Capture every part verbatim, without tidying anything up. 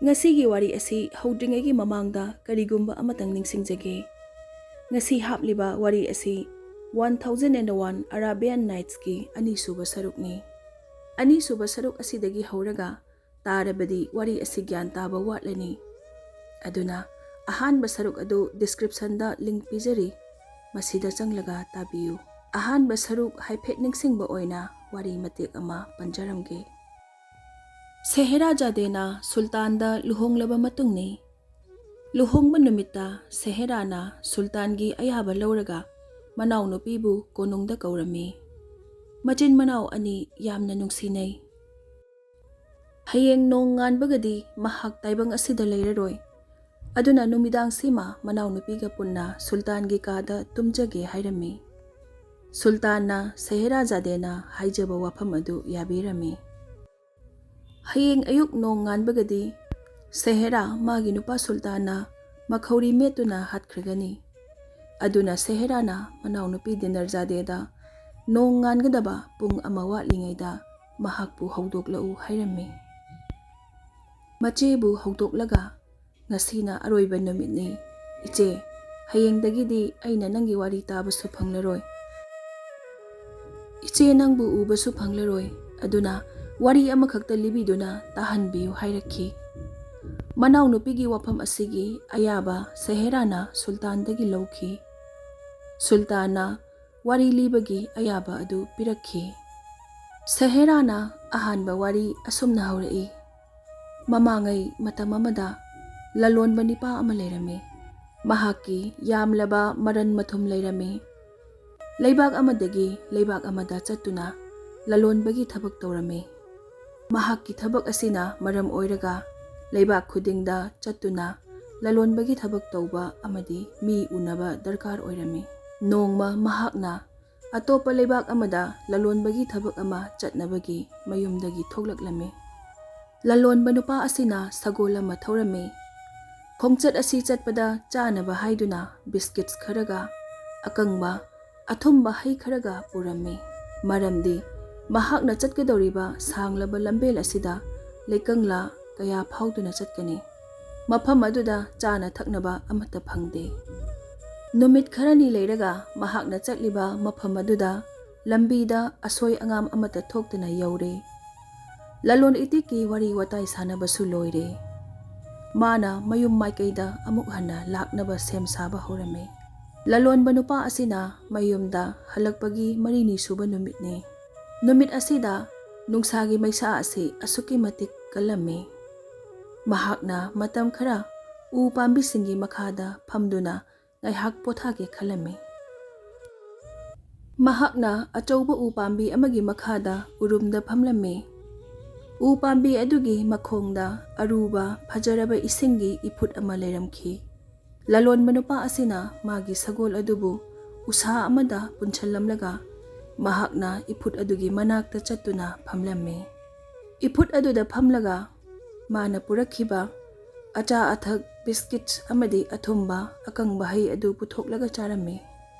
ꯉꯁꯤꯒꯤ ꯋꯥꯔꯤ ꯑꯁꯤ ꯍꯧꯗ꯭ꯔꯤꯉꯩꯒꯤ ꯃꯃꯥꯡꯗ ꯀꯔꯤꯒꯨꯝꯕ ꯑꯃꯇꯪ ꯅꯤꯡꯁꯤꯡꯖꯒꯦ꯫ ꯉꯁꯤ ꯍꯥꯞꯂꯤꯕ ꯋꯥꯔꯤ ꯑꯁꯤ One Thousand and One Arabian Nightsꯀꯤ ꯑꯅꯤꯁꯨꯕ ꯁꯔꯨꯛꯅꯤ꯫ ꯑꯅꯤꯁꯨꯕ ꯁꯔꯨꯛ ꯑꯁꯤꯗꯒꯤ ꯍꯧꯔꯒ ꯇꯥꯔꯕꯗꯤ ꯋꯥꯔꯤ ꯑꯁꯤ ꯒ꯭ꯌꯥꯟ ꯇꯥꯕ ꯋꯥꯠꯂꯅꯤ꯫ ꯑꯗꯨꯅ ꯑꯍꯥꯟꯕ ꯁꯔꯨꯛ ꯑꯗꯨ descriptionꯗ link ꯄꯤꯖꯔꯤ, ꯃꯁꯤꯗ ꯆꯪꯂꯒ ꯇꯥꯕꯤꯌꯨ꯫ ꯑꯍꯥꯟꯕ ꯁꯔꯨꯛ ꯍꯥꯏꯐꯦꯠ ꯅꯤꯡꯁꯤꯡꯕ ꯑꯣꯏꯅ ꯋꯥꯔꯤ ꯃꯇꯦꯛ ꯑꯃ ꯄꯟꯖꯔꯝꯒꯦ꯫ ꯁꯦꯍꯦꯔꯥꯖꯥꯗꯦꯅ ꯁꯨꯜꯇꯥꯟꯗ ꯂꯨꯍꯣꯡꯂꯕ ꯃꯇꯨꯡꯅꯤ꯫ ꯂꯨꯍꯣꯡꯕ ꯅꯨꯃꯤꯠꯇ ꯁꯦꯍꯦꯔꯥꯅ ꯁꯨꯜꯇꯥꯟꯒꯤ ꯑꯌꯥꯕ ꯂꯧꯔꯒ ꯃꯅꯥꯎꯅꯨꯄꯤꯕꯨ ꯀꯣꯅꯨꯡꯗ ꯀꯧꯔꯝꯃꯤ꯫ ꯃꯆꯤꯟ ꯃꯅꯥꯎ ꯑꯅꯤ ꯌꯥꯝꯅ ꯅꯨꯡꯁꯤꯅꯩ꯫ "ꯍꯌꯦꯡ ꯅꯣꯡ ꯉꯥꯟꯕꯒꯗꯤ ꯃꯍꯥꯛ ꯇꯥꯏꯕꯪ ꯑꯁꯤꯗ ꯂꯩꯔꯔꯣꯏ꯫ ꯑꯗꯨꯅ ꯅꯨꯃꯤꯗꯥꯡꯁꯤꯃ ꯃꯅꯥꯎꯅꯨꯄꯤꯒ ꯄꯨꯟꯅ ꯁꯨꯜꯇꯥꯟꯒꯤ ꯀꯥꯗ ꯇꯨꯝꯖꯒꯦ" ꯍꯥꯏꯔꯝꯃꯤ꯫ ꯁꯨꯜꯇꯥꯟꯅ ꯁꯦꯍꯦꯔꯥꯖꯥꯗꯦꯅ ꯍꯥꯏꯖꯕ ꯋꯥꯐꯝ ꯑꯗꯨ ꯌꯥꯕꯤꯔꯝꯃꯤ꯫ ꯍꯌꯦꯡ ꯑꯌꯨꯛ ꯅꯣꯡ ꯉꯥꯟꯕꯒꯗꯤ ꯁꯦꯍꯦꯔꯥ ꯃꯥꯒꯤ ꯅꯨꯄꯥ ꯁꯨꯜꯇꯥꯟꯅ ꯃꯈꯧꯔꯤ ꯃꯦꯠꯇꯨꯅ ꯍꯥꯠꯈ꯭ꯔꯒꯅꯤ꯫ ꯑꯗꯨꯅ ꯁꯦꯍꯦꯔꯥꯅ ꯃꯅꯥꯎꯅꯨꯄꯤ ꯗꯤꯅꯔꯖꯥꯗꯦꯗ ꯅꯣꯡ ꯉꯥꯟꯒꯗꯕ ꯄꯨꯡ ꯑꯃ ꯋꯥꯠꯂꯤꯉꯩꯗ ꯃꯍꯥꯛꯄꯨ ꯍꯧꯗꯣꯛꯂꯛꯎ ꯍꯥꯏꯔꯝꯃꯤ꯫ ꯃꯆꯦꯕꯨ ꯍꯧꯗꯣꯛꯂꯒ, "ꯉꯁꯤꯅ ꯑꯔꯣꯏꯕ ꯅꯨꯃꯤꯠꯅꯤ꯫ ꯏꯆꯦ, ꯍꯌꯦꯡꯗꯒꯤꯗꯤ ꯑꯩꯅ ꯅꯪꯒꯤ ꯋꯥꯔꯤ ꯇꯥꯕꯁꯨ ꯐꯪꯂꯔꯣꯏ꯫ ꯏꯆꯦ ꯅꯪꯕꯨ ꯎꯕꯁꯨ ꯐꯪꯂꯔꯣꯏ꯫ ꯑꯗꯨꯅ ꯋꯥꯔꯤ ꯑꯃꯈꯛꯇ ꯂꯤꯕꯤꯗꯨꯅ ꯇꯥꯍꯟꯕꯤꯌꯨ" ꯍꯥꯏꯔꯛꯈꯤ꯫ ꯃꯅꯥꯎꯅꯨꯄꯤꯒꯤ ꯋꯥꯐꯝ ꯑꯁꯤꯒꯤ ꯑꯌꯥꯕ ꯁꯦꯍꯦꯔꯥꯅ ꯁꯨꯜꯇꯥꯟꯗꯒꯤ ꯂꯧꯈꯤ꯫ ꯁꯨꯜꯇꯥꯟꯅ ꯋꯥꯔꯤ ꯂꯤꯕꯒꯤ ꯑꯌꯥꯕ ꯑꯗꯨ ꯄꯤꯔꯛꯈꯤ꯫ ꯁꯦꯍꯦꯔꯥꯅ ꯑꯍꯥꯟꯕ ꯋꯥꯔꯤ ꯑꯁꯨꯝꯅ ꯍꯧꯔꯛꯏ꯫ ꯃꯃꯥꯡꯉꯩ ꯃꯇꯝ ꯑꯃꯗ ꯂꯂꯣꯟꯕ ꯅꯤꯄꯥ ꯑꯃ ꯂꯩꯔꯝꯃꯤ꯫ ꯃꯍꯥꯛꯀꯤ ꯌꯥꯝꯂꯕ ꯃꯔꯟ ꯃꯊꯨꯝ ꯂꯩꯔꯝꯃꯤ꯫ ꯂꯩꯕꯥꯛ ꯑꯃꯗꯒꯤ ꯂꯩꯕꯥꯛ ꯑꯃꯗ ꯆꯠꯇꯨꯅ ꯂꯂꯣꯟꯕꯒꯤ ꯊꯕꯛ ꯇꯧꯔꯝꯃꯤ꯫ ꯃꯍꯥꯛꯀꯤ ꯊꯕꯛ ꯑꯁꯤꯅ ꯃꯔꯝ ꯑꯣꯏꯔꯒ ꯂꯩꯕꯥꯛ ꯈꯨꯗꯤꯡꯗ ꯆꯠꯇꯨꯅ ꯂꯂꯣꯟꯕꯒꯤ ꯊꯕꯛ ꯇꯧꯕ ꯑꯃꯗꯤ ꯃꯤ ꯎꯅꯕ ꯗꯔꯀꯥꯔ ꯑꯣꯏꯔꯝꯃꯤ꯫ ꯅꯣꯡꯃ ꯃꯍꯥꯛꯅ ꯑꯇꯣꯞꯄ ꯂꯩꯕꯥꯛ ꯑꯃꯗ ꯂꯂꯣꯟꯕꯒꯤ ꯊꯕꯛ ꯑꯃ ꯆꯠꯅꯕꯒꯤ ꯃꯌꯨꯝꯗꯒꯤ ꯊꯣꯛꯂꯛꯂꯝꯃꯤ꯫ ꯂꯂꯣꯟꯕ ꯅꯨꯄꯥ ꯑꯁꯤꯅ ꯁꯒꯣꯜ ꯑꯃ ꯊꯧꯔꯝꯃꯤ꯫ ꯈꯣꯡꯆꯠ ꯑꯁꯤ ꯆꯠꯄꯗ ꯆꯥꯅꯕ ꯍꯥꯏꯗꯨꯅ biscuits ꯈꯔꯒ ꯑꯀꯪꯕ ꯑꯊꯨꯝꯕ ꯍꯩ ꯈꯔꯒ ꯄꯨꯔꯝꯃꯤ꯫ ꯃꯔꯝꯗꯤ ꯃꯍꯥꯛꯅ ꯆꯠꯀꯗꯧꯔꯤꯕ ꯁꯥꯡꯂꯕ ꯂꯝꯕꯦꯜ ꯑꯁꯤꯗ ꯂꯩꯀꯪꯂꯥ, ꯀꯌꯥ ꯐꯥꯎꯗꯨꯅ ꯆꯠꯀꯅꯤ꯫ ꯃꯐꯝ ꯑꯗꯨꯗ ꯆꯥꯅ ꯊꯛꯅꯕ ꯑꯃꯠꯇ ꯐꯪꯗꯦ꯫ ꯅꯨꯃꯤꯠ ꯈꯔꯅꯤ ꯂꯩꯔꯒ ꯃꯍꯥꯛꯅ ꯆꯠꯂꯤꯕ ꯃꯐꯝ ꯑꯗꯨꯗ ꯂꯝꯕꯤꯗ ꯑꯁꯣꯏ ꯑꯉꯥꯝ ꯑꯃꯠꯇ ꯊꯣꯛꯇꯅ ꯌꯧꯔꯦ꯫ ꯂꯂꯣꯟ ꯏꯇꯤꯛꯀꯤ ꯋꯥꯔꯤ ꯋꯥꯇꯥꯏ ꯁꯥꯟꯅꯕꯁꯨ ꯂꯣꯏꯔꯦ꯫ ꯃꯥꯅ ꯃꯌꯨꯝ ꯃꯥꯏꯀꯩꯗ ꯑꯃꯨꯛ ꯍꯟꯅ ꯂꯥꯛꯅꯕ ꯁꯦꯝ ꯁꯥꯕ ꯍꯧꯔꯝꯃꯤ꯫ ꯂꯂꯣꯟꯕ ꯅꯨꯄꯥ ꯑꯁꯤꯅ ꯃꯌꯨꯝꯗ ꯍꯜꯂꯛꯄꯒꯤ ꯃꯔꯤꯅꯤ ꯁꯨꯕ ꯅꯨꯃꯤꯠꯅꯤ꯫ ꯅꯨꯃꯤꯠ ꯑꯁꯤꯗ ꯅꯨꯡꯁꯥꯒꯤ ꯃꯩꯁꯥ ꯑꯁꯤ ꯑꯁꯨꯛꯀꯤ ꯃꯇꯤꯛ ꯀꯜꯂꯝꯃꯤ꯫ ꯃꯍꯥꯛꯅ ꯃꯇꯝ ꯈꯔ ꯎ ꯄꯥꯝꯕꯤꯁꯤꯡꯒꯤ ꯃꯈꯥꯗ ꯐꯝꯗꯨꯅ ꯉꯥꯏꯍꯥꯛ ꯄꯣꯊꯥꯒꯦ ꯈꯜꯂꯝꯃꯤ꯫ ꯃꯍꯥꯛꯅ ꯑꯆꯧꯕ ꯎ ꯄꯥꯝꯕꯤ ꯑꯃꯒꯤ ꯃꯈꯥꯗ ꯎꯔꯨꯝꯗ ꯐꯝꯂꯝꯃꯤ꯫ ꯎ ꯄꯥꯝꯕꯤ ꯑꯗꯨꯒꯤ ꯃꯈꯣꯡꯗ ꯑꯔꯨꯕ ꯐꯖꯔꯕ ꯏꯁꯤꯡꯒꯤ ꯏꯐꯨꯠ ꯑꯃ ꯂꯩꯔꯝꯈꯤ꯫ ꯂꯂꯣꯟꯕ ꯅꯨꯄꯥ ꯑꯁꯤꯅ ꯃꯥꯒꯤ ꯁꯒꯣꯜ ꯑꯗꯨꯕꯨ ꯎꯁꯥ ꯑꯃꯗ ꯄꯨꯟꯁꯤꯜꯂꯝꯂꯒ ꯃꯍꯥꯛꯅ ꯏꯐꯨꯠ ꯑꯗꯨꯒꯤ ꯃꯅꯥꯛꯇ ꯆꯠꯇꯨꯅ ꯐꯝꯂꯝꯃꯤ꯫ ꯏꯐꯨꯠ ꯑꯗꯨꯗ ꯐꯝꯂꯒ ꯃꯥꯅ ꯄꯨꯔꯛꯈꯤꯕ ꯑꯆꯥ ꯑꯊꯛ, ꯕꯤꯁꯀꯤꯠ ꯑꯃꯗꯤ ꯑꯊꯨꯝꯕ, ꯑꯀꯪꯕ ꯍꯩ ꯑꯗꯨ ꯄꯨꯊꯣꯛꯂꯒ ꯆꯥꯔꯝꯃꯤ꯫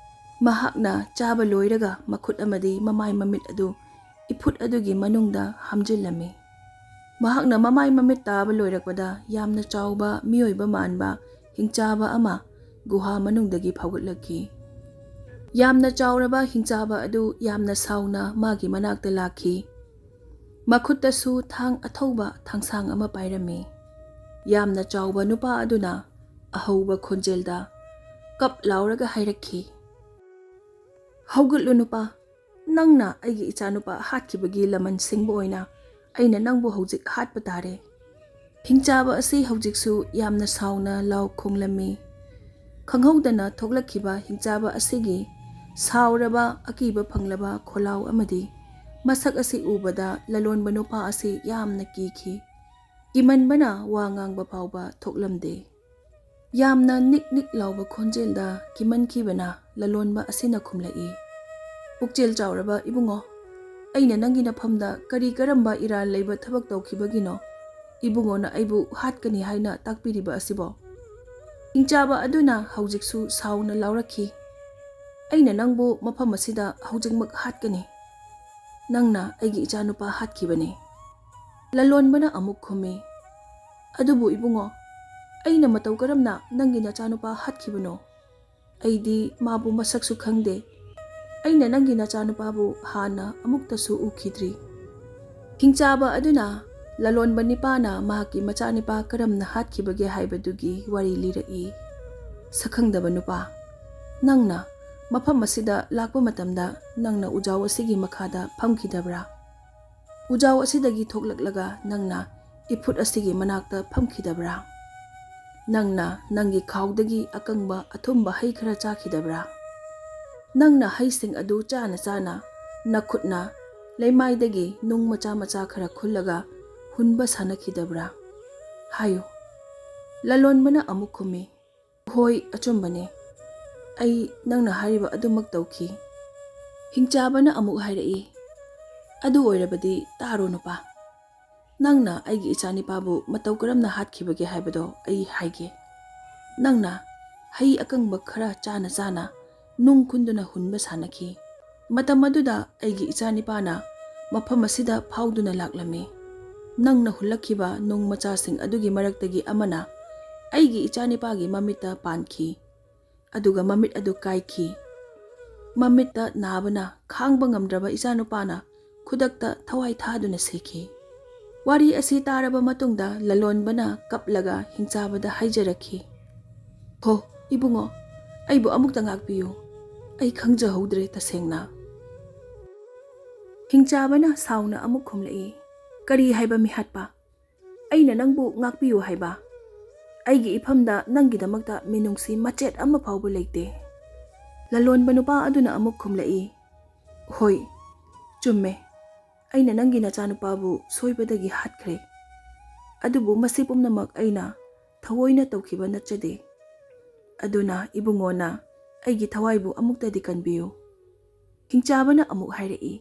ꯃꯍꯥꯛꯅ ꯆꯥꯕ ꯂꯣꯏꯔꯒ ꯃꯈꯨꯠ ꯑꯃꯗꯤ ꯃꯃꯥꯏ ꯃꯃꯤꯠ ꯑꯗꯨ ꯏꯐꯨꯠ ꯑꯗꯨꯒꯤ ꯃꯅꯨꯡꯗ ꯍꯥꯝꯖꯤꯜꯂꯝꯃꯤ꯫ ꯃꯍꯥꯛꯅ ꯃꯃꯥꯏ ꯃꯃꯤꯠ ꯇꯥꯕ ꯂꯣꯏꯔꯛꯄꯗ ꯌꯥꯝꯅ ꯆꯥꯎꯕ ꯃꯤꯑꯣꯏꯕ ꯃꯥꯟꯕ ꯍꯤꯡꯆꯥꯕ ꯑꯃ ꯒꯨꯍꯥ ꯃꯅꯨꯡꯗꯒꯤ ꯐꯥꯎꯒꯠꯂꯛꯈꯤ꯫ ꯌꯥꯝꯅ ꯆꯥꯎꯔꯕ ꯍꯤꯡꯆꯥꯕ ꯑꯗꯨ ꯌꯥꯝꯅ ꯁꯥꯎꯅ ꯃꯥꯒꯤ ꯃꯅꯥꯛꯇ ꯂꯥꯛꯈꯤ꯫ ꯃꯈꯨꯠꯇꯁꯨ ꯊꯥꯡ ꯑꯊꯧꯕ ꯊꯥꯡꯁꯥꯡ ꯑꯃ ꯄꯥꯏꯔꯝꯃꯤ꯫ ꯌꯥꯝꯅ ꯆꯥꯎꯕ ꯅꯨꯄꯥ ꯑꯗꯨꯅ ꯑꯍꯧꯕ ꯈꯣꯟꯖꯦꯜꯗ ꯀꯞ ꯂꯥꯎꯔꯒ ꯍꯥꯏꯔꯛꯈꯤ, "ꯍꯧꯒꯠꯂꯨ ꯅꯨꯄꯥ, ꯅꯪꯅ ꯑꯩꯒꯤ ꯏꯆꯥꯅꯨꯄꯥ ꯍꯥꯠꯈꯤꯕꯒꯤ ꯂꯃꯟ ꯁꯤꯡꯕ ꯑꯣꯏꯅ ꯑꯩꯅ ꯅꯪꯕꯨ ꯍꯧꯖꯤꯛ ꯍꯥꯠꯄ ꯇꯥꯔꯦ꯫" ꯍꯤꯡꯆꯥꯕ ꯑꯁꯤ ꯍꯧꯖꯤꯛꯁꯨ ꯌꯥꯝꯅ ꯁꯥꯎꯅ ꯂꯥꯎ ꯈꯣꯡꯂꯝꯃꯤ꯫ ꯈꯪꯍꯧꯗꯅ ꯊꯣꯛꯂꯛꯈꯤꯕ ꯍꯤꯡꯆꯥꯕ ꯑꯁꯤꯒꯤ ꯁꯥꯎꯔꯕ, ꯑꯀꯤꯕ ꯐꯪꯂꯕ ꯈꯣꯜꯂꯥꯎ ꯑꯃꯗꯤ ꯃꯁꯛ ꯑꯁꯤ ꯎꯕꯗ ꯂꯂꯣꯟꯕ ꯅꯨꯄꯥ ꯑꯁꯤ ꯌꯥꯝꯅ ꯀꯤꯈꯤ꯫ ꯀꯤꯃꯟꯕꯅ ꯋꯥ ꯉꯥꯡꯕ ꯐꯥꯎꯕ ꯊꯣꯛꯂꯝꯗꯦ꯫ ꯌꯥꯝꯅ ꯅꯤꯛ ꯅꯤꯛ ꯂꯥꯎꯕ ꯈꯣꯟꯖꯦꯜꯗ ꯀꯤꯃꯟꯈꯤꯕꯅ ꯂꯂꯣꯟꯕ ꯑꯁꯤꯅ ꯈꯨꯝꯂꯛꯏ, "ꯄꯨꯛꯆꯦꯜ ꯆꯥꯎꯔꯕ ꯏꯕꯨꯡꯉꯣ, ꯑꯩꯅ ꯅꯪꯒꯤ ꯅꯐꯝꯗ ꯀꯔꯤ ꯀꯔꯝꯕ ꯏꯔꯥꯜ ꯂꯩꯕ ꯊꯕꯛ ꯇꯧꯈꯤꯕꯒꯤꯅꯣ ꯏꯕꯨꯡꯉꯣꯅ ꯑꯩꯕꯨ ꯍꯥꯠꯀꯅꯤ ꯍꯥꯏꯅ ꯇꯥꯛꯄꯤꯔꯤꯕ ꯑꯁꯤꯕꯣ?" ꯍꯤꯡꯆꯥꯕ ꯑꯗꯨꯅ ꯍꯧꯖꯤꯛꯁꯨ ꯁꯥꯎꯅ ꯂꯥꯎꯔꯛꯈꯤ, "ꯑꯩꯅ ꯅꯪꯕꯨ ꯃꯐꯝ ꯑꯁꯤꯗ ꯍꯧꯖꯤꯛꯃꯛ ꯍꯥꯠꯀꯅꯤ꯫ ꯅꯪꯅ ꯑꯩꯒꯤ ꯏꯆꯥꯅꯨꯄꯥ ꯍꯥꯠꯈꯤꯕꯅꯤ꯫" ꯂꯂꯣꯟꯕꯅ ꯑꯃꯨꯛ ꯈꯨꯝꯃꯤ, "ꯑꯗꯨꯕꯨ ꯏꯕꯨꯡꯉꯣ, ꯑꯩꯅ ꯃꯇꯧ ꯀꯔꯝꯅ ꯅꯪꯒꯤ ꯅꯆꯥꯅꯨꯄꯥ ꯍꯥꯠꯈꯤꯕꯅꯣ? ꯑꯩꯗꯤ ꯃꯥꯕꯨ ꯃꯁꯛꯁꯨ ꯈꯪꯗꯦ꯫ ꯑꯩꯅ ꯅꯪꯒꯤ ꯅꯆꯥꯅꯨꯄꯥꯕꯨ ꯍꯥꯟꯅ ꯑꯃꯨꯛꯇꯁꯨ ꯎꯈꯤꯗ꯭ꯔꯤ꯫" ꯍꯤꯡꯆꯥꯕ ꯑꯗꯨꯅ ꯂꯂꯣꯟꯕ ꯅꯤꯄꯥꯅ ꯃꯍꯥꯛꯀꯤ ꯃꯆꯥꯅꯤꯄꯥ ꯀꯔꯝꯅ ꯍꯥꯠꯈꯤꯕꯒꯦ ꯍꯥꯏꯕꯗꯨꯒꯤ ꯋꯥꯔꯤ ꯂꯤꯔꯛꯏ꯫ "ꯁꯛꯈꯪꯗꯕ ꯅꯨꯄꯥ, ꯅꯪꯅ ꯃꯐꯝ ꯑꯁꯤꯗ ꯂꯥꯛꯄ ꯃꯇꯝꯗ ꯅꯪꯅ ꯎꯖꯥꯎ ꯑꯁꯤꯒꯤ ꯃꯈꯥꯗ ꯐꯝꯈꯤꯗꯕ꯭ꯔꯥ? ꯎꯖꯥꯎ ꯑꯁꯤꯗꯒꯤ ꯊꯣꯛꯂꯛꯂꯒ ꯅꯪꯅ ꯏꯐꯨꯠ ꯑꯁꯤꯒꯤ ꯃꯅꯥꯛꯇ ꯐꯝꯈꯤꯗꯕ꯭ꯔꯥ? ꯅꯪꯅ ꯅꯪꯒꯤ ꯈꯥꯎꯗꯒꯤ ꯑꯀꯪꯕ ꯑꯊꯨꯝꯕ ꯍꯩ ꯈꯔ ꯆꯥꯈꯤꯗꯕ꯭ꯔꯥ? ꯅꯪꯅ ꯍꯩꯁꯤꯡ ꯑꯗꯨ ꯆꯥꯅ ꯆꯥꯅ ꯅꯈꯨꯠꯅ ꯂꯩꯃꯥꯏꯗꯒꯤ ꯅꯨꯡ ꯃꯆꯥ ꯃꯆꯥ ꯈꯔ ꯈꯨꯜꯂꯒ ꯍꯨꯟꯕ ꯁꯥꯟꯅꯈꯤꯗꯕ꯭ꯔꯥ? ꯍꯥꯏꯌꯨ꯫" ꯂꯂꯣꯟꯕꯅ ꯑꯃꯨꯛ ꯈꯨꯝꯃꯤ, "ꯍꯣꯏ, ꯑꯆꯨꯝꯕꯅꯦ꯫ ꯑꯩ ꯅꯪꯅ ꯍꯥꯏꯔꯤꯕ ꯑꯗꯨꯃꯛ ꯇꯧꯈꯤ꯫" ꯍꯤꯡꯆꯥꯕꯅ ꯑꯃꯨꯛ ꯍꯥꯏꯔꯛꯏ, "ꯑꯗꯨ ꯑꯣꯏꯔꯕꯗꯤ ꯇꯥꯔꯣ ꯅꯨꯄꯥ꯫ ꯅꯪꯅ ꯑꯩꯒꯤ ꯏꯆꯥꯅꯤꯄꯥꯕꯨ ꯃꯇꯧ ꯀꯔꯝꯅ ꯍꯥꯠꯈꯤꯕꯒꯦ ꯍꯥꯏꯕꯗꯣ ꯑꯩ ꯍꯥꯏꯒꯦ꯫ ꯅꯪꯅ ꯍꯩ ꯑꯀꯪꯕ ꯈꯔ ꯆꯥꯅ ꯆꯥꯅ ꯅꯨꯡ ꯈꯨꯟꯗꯨꯅ ꯍꯨꯟꯕ ꯁꯥꯟꯅꯈꯤ꯫ ꯃꯇꯝ ꯑꯗꯨꯗ ꯑꯩꯒꯤ ꯏꯆꯥꯅꯤꯄꯥꯅ ꯃꯐꯝ ꯑꯁꯤꯗ ꯐꯥꯎꯗꯨꯅ ꯂꯥꯛꯂꯝꯃꯤ꯫ ꯅꯪꯅ ꯍꯨꯜꯂꯛꯈꯤꯕ ꯅꯨꯡ ꯃꯆꯥꯁꯤꯡ ꯑꯗꯨꯒꯤ ꯃꯔꯛꯇꯒꯤ ꯑꯃꯅ ꯑꯩꯒꯤ ꯏꯆꯥꯅꯤꯄꯥꯒꯤ ꯃꯃꯤꯠꯇ ꯄꯥꯟꯈꯤ꯫ ꯑꯗꯨꯒ ꯃꯃꯤꯠ ꯑꯗꯨ ꯀꯥꯏꯈꯤ꯫ ꯃꯃꯤꯠꯇ ꯅꯥꯕꯅ ꯈꯥꯡꯕ ꯉꯝꯗ꯭ꯔꯕ ꯏꯆꯥꯅꯨꯄꯥꯅ ꯈꯨꯗꯛꯇ ꯊꯋꯥꯏ ꯊꯥꯗꯨꯅ ꯁꯤꯈꯤ꯫" ꯋꯥꯔꯤ ꯑꯁꯤ ꯇꯥꯔꯕ ꯃꯇꯨꯡꯗ ꯂꯂꯣꯟꯕꯅ ꯀꯞꯂꯒ ꯍꯤꯡꯆꯥꯕꯗ ꯍꯥꯏꯖꯔꯛꯈꯤ, "ꯍꯣ, ꯏꯕꯨꯡꯉꯣ, ꯑꯩꯕꯨ ꯑꯃꯨꯛꯇ ꯉꯥꯛꯄꯤꯌꯨ꯫ ꯑꯩ ꯈꯪꯖꯍꯧꯗ꯭ꯔꯦ ꯇꯁꯦꯡꯅ꯫" ꯍꯤꯡꯆꯥꯕꯅ ꯁꯥꯎꯅ ꯑꯃꯨꯛ ꯈꯨꯝꯂꯛꯏ, "ꯀꯔꯤ ꯍꯥꯏꯕ ꯃꯤꯍꯥꯠꯄ? ꯑꯩꯅ ꯅꯪꯕꯨ ꯉꯥꯛꯄꯤꯌꯨ ꯍꯥꯏꯕ? ꯑꯩꯒꯤ ꯏꯐꯝꯗ ꯅꯪꯒꯤꯗꯃꯛꯇ ꯃꯤꯅꯨꯡꯁꯤ ꯃꯆꯦꯠ ꯑꯃ ꯐꯥꯎꯕ ꯂꯩꯇꯦ꯫" ꯂꯂꯣꯟꯕ ꯅꯨꯄꯥ ꯑꯗꯨꯅ ꯑꯃꯨꯛ ꯈꯨꯝꯂꯛꯏ, "ꯍꯣꯏ, ꯆꯨꯝꯃꯦ꯫ ꯑꯩꯅ ꯅꯪꯒꯤ ꯅꯆꯥꯅꯨꯄꯥꯕꯨ ꯁꯣꯏꯕꯗꯒꯤ ꯍꯥꯠꯈ꯭ꯔꯦ꯫ ꯑꯗꯨꯕꯨ ꯃꯁꯤ ꯄꯨꯝꯅꯃꯛ ꯑꯩꯅ ꯊꯑꯣꯏꯅ ꯇꯧꯈꯤꯕ ꯅꯠꯆꯗꯦ꯫ ꯑꯗꯨꯅ ꯏꯕꯨꯡꯉꯣꯅ ꯑꯩꯒꯤ ꯊꯋꯥꯏꯕꯨ ꯑꯃꯨꯛꯇꯗꯤ ꯀꯟꯕꯤꯌꯨ꯫" ꯍꯤꯡꯆꯥꯕꯅ ꯑꯃꯨꯛ ꯍꯥꯏꯔꯛꯏ,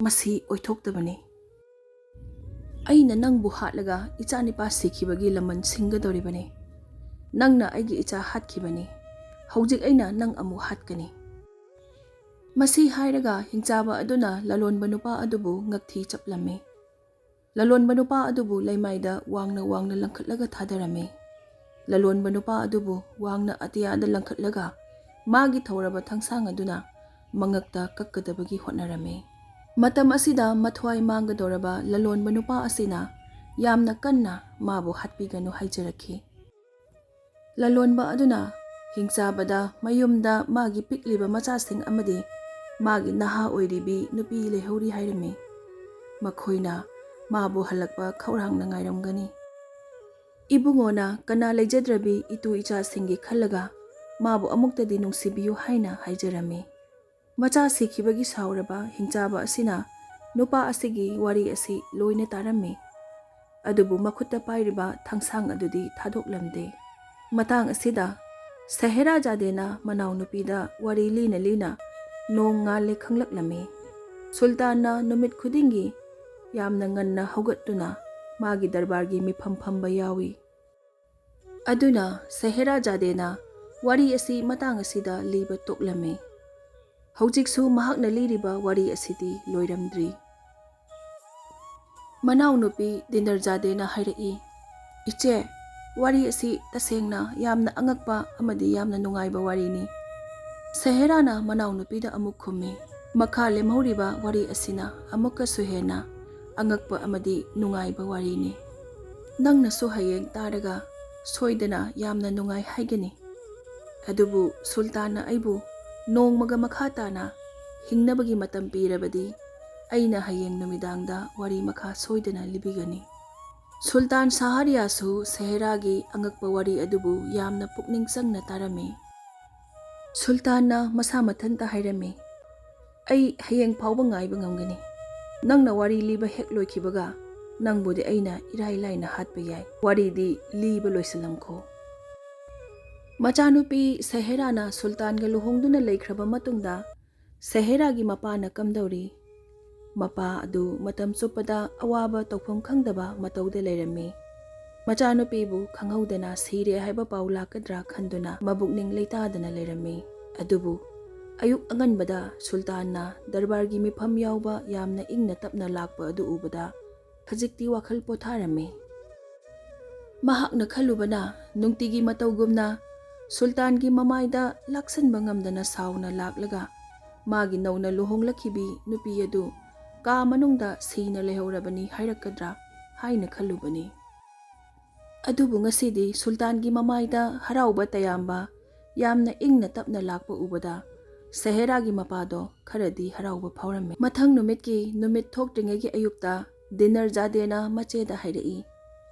"ꯃꯁꯤ ꯑꯣꯏꯊꯣꯛꯇꯕꯅꯤ꯫ ꯑꯩꯅ ꯅꯪꯕꯨ ꯍꯥꯠꯂꯒ ꯏꯆꯥꯅꯤꯄꯥ ꯁꯤꯈꯤꯕꯒꯤ ꯂꯃꯟ ꯁꯤꯡꯒꯗꯧꯔꯤꯕꯅꯤ꯫ ꯅꯪꯅ ꯑꯩꯒꯤ ꯏꯆꯥ ꯍꯥꯠꯈꯤꯕꯅꯤ꯫ ꯍꯧꯖꯤꯛ ꯑꯩꯅ ꯅꯪ ꯑꯃꯨꯛ ꯍꯥꯠꯀꯅꯤ꯫" ꯃꯁꯤ ꯍꯥꯏꯔꯒ ꯍꯤꯡꯆꯥꯕ ꯑꯗꯨꯅ ꯂꯂꯣꯟꯕ ꯅꯨꯄꯥ ꯑꯗꯨꯕꯨ ꯉꯛꯊꯤ ꯆꯞꯂꯝꯃꯤ꯫ ꯂꯂꯣꯟꯕ ꯅꯨꯄꯥ ꯑꯗꯨꯕꯨ ꯂꯩꯃꯥꯏꯗ ꯋꯥꯡꯅ ꯋꯥꯡꯅ ꯂꯪꯈꯠꯂꯒ ꯊꯥꯗꯔꯝꯃꯤ꯫ ꯂꯂꯣꯟꯕ ꯅꯨꯄꯥ ꯑꯗꯨꯕꯨ ꯋꯥꯡꯅ ꯑꯇꯤꯌꯥꯗ ꯂꯪꯈꯠꯂꯒ ꯃꯥꯒꯤ ꯊꯧꯔꯕ ꯊꯥꯡꯁꯥꯡ ꯑꯗꯨꯅ ꯃꯉꯛꯇ ꯀꯛꯀꯗꯕꯒꯤ ꯍꯣꯠꯅꯔꯝꯃꯤ꯫ ꯃꯇꯝ ꯑꯁꯤꯗ ꯃꯊ꯭ꯋꯥꯏ ꯃꯥꯡꯒꯗꯧꯔꯕ ꯂꯂꯣꯟꯕ ꯅꯨꯄꯥ ꯑꯁꯤꯅ ꯌꯥꯝꯅ ꯀꯟꯅ ꯃꯥꯕꯨ ꯍꯥꯠꯄꯤꯒꯅꯨ ꯍꯥꯏꯖꯔꯛꯈꯤ꯫ ꯂꯂꯣꯟꯕ ꯑꯗꯨꯅ ꯍꯤꯡꯆꯥꯕꯗ ꯃꯌꯨꯝꯗ ꯃꯥꯒꯤ ꯄꯤꯛꯂꯤꯕ ꯃꯆꯥꯁꯤꯡ ꯑꯃꯗꯤ ꯃꯥꯒꯤ ꯅꯍꯥ ꯑꯣꯏꯔꯤꯕꯤ ꯅꯨꯄꯤ ꯂꯩꯍꯧꯔꯤ ꯍꯥꯏꯔꯝꯃꯤ꯫ ꯃꯈꯣꯏꯅ ꯃꯥꯕꯨ ꯍꯜꯂꯛꯄ ꯈꯧꯔꯥꯡꯅ ꯉꯥꯏꯔꯝꯒꯅꯤ꯫ ꯏꯕꯨꯡꯉꯣꯅ ꯀꯅꯥ ꯂꯩꯖꯗ꯭ꯔꯕꯤ ꯏꯇꯨ ꯏꯆꯥꯁꯤꯡꯒꯤ ꯈꯜꯂꯒ ꯃꯥꯕꯨ ꯑꯃꯨꯛꯇꯗꯤ ꯅꯨꯡꯁꯤꯕꯤꯌꯨ ꯍꯥꯏꯅ ꯍꯥꯏꯖꯔꯝꯃꯤ꯫ ꯃꯆꯥ ꯁꯤꯈꯤꯕꯒꯤ ꯁꯥꯎꯔꯕ ꯍꯤꯡꯆꯥꯕ ꯑꯁꯤꯅ ꯅꯨꯄꯥ ꯑꯁꯤꯒꯤ ꯋꯥꯔꯤ ꯑꯁꯤ ꯂꯣꯏꯅ ꯇꯥꯔꯝꯃꯤ꯫ ꯑꯗꯨꯕꯨ ꯃꯈꯨꯠꯇ ꯄꯥꯏꯔꯤꯕ ꯊꯥꯡꯁꯥꯡ ꯑꯗꯨꯗꯤ ꯊꯥꯗꯣꯛꯂꯝꯗꯦ꯫ ꯃꯇꯥꯡ ꯑꯁꯤꯗ ꯁꯦꯍꯦꯔꯥ ꯖꯥꯗꯦꯅ ꯃꯅꯥꯎꯅꯨꯄꯤꯗ ꯋꯥꯔꯤ ꯂꯤꯅ ꯂꯤꯅ ꯅꯣꯡ ꯉꯥꯜꯂꯦ ꯈꯪꯂꯛꯂꯝꯃꯤ꯫ ꯁꯨꯜꯇꯥꯟꯅ ꯅꯨꯃꯤꯠ ꯈꯨꯗꯤꯡꯒꯤ ꯌꯥꯝꯅ ꯉꯟꯅ ꯍꯧꯒꯠꯇꯨꯅ ꯃꯥꯒꯤ ꯗꯔꯕꯥꯔꯒꯤ ꯃꯤꯐꯝ ꯐꯝꯕ ꯌꯥꯎꯏ꯫ ꯑꯗꯨꯅ ꯁꯦꯍꯦꯔꯥ ꯖꯥꯗꯦꯅ ꯋꯥꯔꯤ ꯑꯁꯤ ꯃꯇꯥꯡ ꯑꯁꯤꯗ ꯂꯤꯕ ꯇꯣꯛꯂꯝꯃꯤ꯫ ꯍꯧꯖꯤꯛꯁꯨ ꯃꯍꯥꯛꯅ ꯂꯤꯔꯤꯕ ꯋꯥꯔꯤ ꯑꯁꯤꯗꯤ ꯂꯣꯏꯔꯝꯗ꯭ꯔꯤ꯫ ꯃꯅꯥꯎꯅꯨꯄꯤ ꯗꯤꯟꯗꯔꯖꯥꯗꯦꯅ ꯍꯥꯏꯔꯛꯏ, "ꯏꯆꯦ, ꯋꯥꯔꯤ ꯑꯁꯤ ꯇꯁꯦꯡꯅ ꯌꯥꯝꯅ ꯑꯉꯛꯄ ꯑꯃꯗꯤ ꯌꯥꯝꯅ ꯅꯨꯡꯉꯥꯏꯕ ꯋꯥꯔꯤꯅꯤ꯫" ꯁꯦꯍꯦꯔꯥꯅ ꯃꯅꯥꯎꯅꯨꯄꯤꯗ ꯑꯃꯨꯛ ꯈꯨꯝꯃꯤ, "ꯃꯈꯥ ꯂꯦꯝꯍꯧꯔꯤꯕ ꯋꯥꯔꯤ ꯑꯁꯤꯅ ꯑꯃꯨꯛꯀꯁꯨ ꯍꯦꯟꯅ ꯑꯉꯛꯄ ꯑꯃꯗꯤ ꯅꯨꯡꯉꯥꯏꯕ ꯋꯥꯔꯤꯅꯤ꯫ ꯅꯪꯅꯁꯨ ꯍꯌꯦꯡ ꯇꯥꯔꯒ ꯁꯣꯏꯗꯅ ꯌꯥꯝꯅ ꯅꯨꯡꯉꯥꯏ ꯍꯥꯏꯒꯅꯤ꯫ ꯑꯗꯨꯕꯨ ꯁꯨꯜꯇꯥꯟꯅ ꯑꯩꯕꯨ ꯅꯣꯡꯃꯒ ꯃꯈꯥ ꯇꯥꯅ ꯍꯤꯡꯅꯕꯒꯤ ꯃꯇꯝ ꯄꯤꯔꯕꯗꯤ ꯑꯩꯅ ꯍꯌꯦꯡ ꯅꯨꯃꯤꯗꯥꯡꯗ ꯋꯥꯔꯤ ꯃꯈꯥ ꯁꯣꯏꯗꯅ ꯂꯤꯕꯤꯒꯅꯤ꯫" ꯁꯨꯜꯇꯥꯟ ꯁꯥꯍꯔꯤꯌꯥꯁꯨ ꯁꯦꯍꯦꯔꯥꯒꯤ ꯑꯉꯛꯄ ꯋꯥꯔꯤ ꯑꯗꯨꯕꯨ ꯌꯥꯝꯅ ꯄꯨꯛꯅꯤꯡ ꯆꯪꯅ ꯇꯥꯔꯝꯃꯤ꯫ ꯁꯨꯜꯇꯥꯟꯅ ꯃꯁꯥ ꯃꯊꯟꯇ ꯍꯥꯏꯔꯝꯃꯤ, "ꯑꯩ ꯍꯌꯦꯡ ꯐꯥꯎꯕ ꯉꯥꯏꯕ ꯉꯝꯒꯅꯤ꯫ ꯅꯪꯅ ꯋꯥꯔꯤ ꯂꯤꯕ ꯍꯦꯛ ꯂꯣꯏꯈꯤꯕꯒ ꯅꯪꯕꯨꯗꯤ ꯑꯩꯅ ꯏꯔꯥꯏ ꯂꯥꯏꯅ ꯍꯥꯠꯄ ꯌꯥꯏ꯫ ꯋꯥꯔꯤꯗꯤ ꯂꯤꯕ ꯂꯣꯏꯁꯤꯜꯂꯝꯈꯣ꯫" ꯃꯆꯥꯅꯨꯄꯤ ꯁꯦꯍꯦꯔꯥꯅ ꯁꯨꯜꯇꯥꯟꯒ ꯂꯨꯍꯣꯡꯗꯨꯅ ꯂꯩꯈ꯭ꯔꯕ ꯃꯇꯨꯡꯗ ꯁꯦꯍꯦꯔꯥꯒꯤ ꯃꯄꯥꯅ ꯀꯝꯗꯧꯔꯤ? ꯃꯄꯥ ꯑꯗꯨ ꯃꯇꯝ ꯆꯨꯞꯄꯗ ꯑꯋꯥꯕ ꯇꯧꯐꯝ ꯈꯪꯗꯕ ꯃꯇꯧꯗ ꯂꯩꯔꯝꯃꯤ꯫ ꯃꯆꯥꯅꯨꯄꯤꯕꯨ ꯈꯪꯍꯧꯗꯅ ꯁꯤꯔꯦ ꯍꯥꯏꯕ ꯄꯥꯎ ꯂꯥꯛꯀꯗ꯭ꯔꯥ ꯈꯟꯗꯨꯅ ꯃꯕꯨꯛꯅꯤꯡ ꯂꯩꯇꯥꯗꯅ ꯂꯩꯔꯝꯃꯤ꯫ ꯑꯗꯨꯕꯨ ꯑꯌꯨꯛ ꯑꯉꯟꯕꯗ ꯁꯨꯜꯇꯥꯟꯅ ꯗꯔꯕꯥꯔꯒꯤ ꯃꯤꯐꯝ ꯌꯥꯎꯕ ꯌꯥꯝꯅ ꯏꯪꯅ ꯇꯞꯅ ꯂꯥꯛꯄ ꯑꯗꯨ ꯎꯕꯗ ꯈꯖꯤꯛꯇꯤ ꯋꯥꯈꯜ ꯄꯣꯊꯥꯔꯝꯃꯤ꯫ ꯃꯍꯥꯛꯅ ꯈꯜꯂꯨꯕꯅ, ꯅꯨꯡꯇꯤꯒꯤ ꯃꯇꯧꯒꯨꯝꯅ ꯁꯨꯜꯇꯥꯟꯒꯤ ꯃꯃꯥꯏꯗ ꯂꯥꯛꯁꯟꯕ ꯉꯝꯗꯅ ꯁꯥꯎꯅ ꯂꯥꯛꯂꯒ, ꯃꯥꯒꯤ ꯅꯧꯅ ꯂꯨꯍꯣꯡꯂꯛꯈꯤꯕꯤ ꯅꯨꯄꯤ ꯑꯗꯨ ꯀꯥ ꯃꯅꯨꯡꯗ ꯁꯤꯅ ꯂꯩꯍꯧꯔꯕꯅꯤ ꯍꯥꯏꯔꯛꯀꯗ꯭ꯔꯥ ꯍꯥꯏꯅ ꯈꯜꯂꯨꯕꯅꯤ꯫ ꯑꯗꯨꯕꯨ ꯉꯁꯤꯗꯤ ꯁꯨꯜꯇꯥꯟꯒꯤ ꯃꯃꯥꯏꯗ ꯍꯔꯥꯎꯕ ꯇꯌꯥꯝꯕ, ꯌꯥꯝꯅ ꯏꯪꯅ ꯇꯞꯅ ꯂꯥꯛꯄ ꯎꯕꯗ ꯁꯦꯍꯦꯔꯥꯒꯤ ꯃꯄꯥꯗꯣ ꯈꯔꯗꯤ ꯍꯔꯥꯎꯕ ꯐꯥꯎꯔꯝꯃꯤ꯫ ꯃꯊꯪ ꯅꯨꯃꯤꯠꯀꯤ ꯅꯨꯃꯤꯠ ꯊꯣꯛꯇ꯭ꯔꯤꯉꯩꯒꯤ ꯑꯌꯨꯛꯇ ꯗꯤꯅꯔ ꯖꯥꯗꯦꯅ ꯃꯆꯦꯗ ꯍꯥꯏꯔꯛꯏ,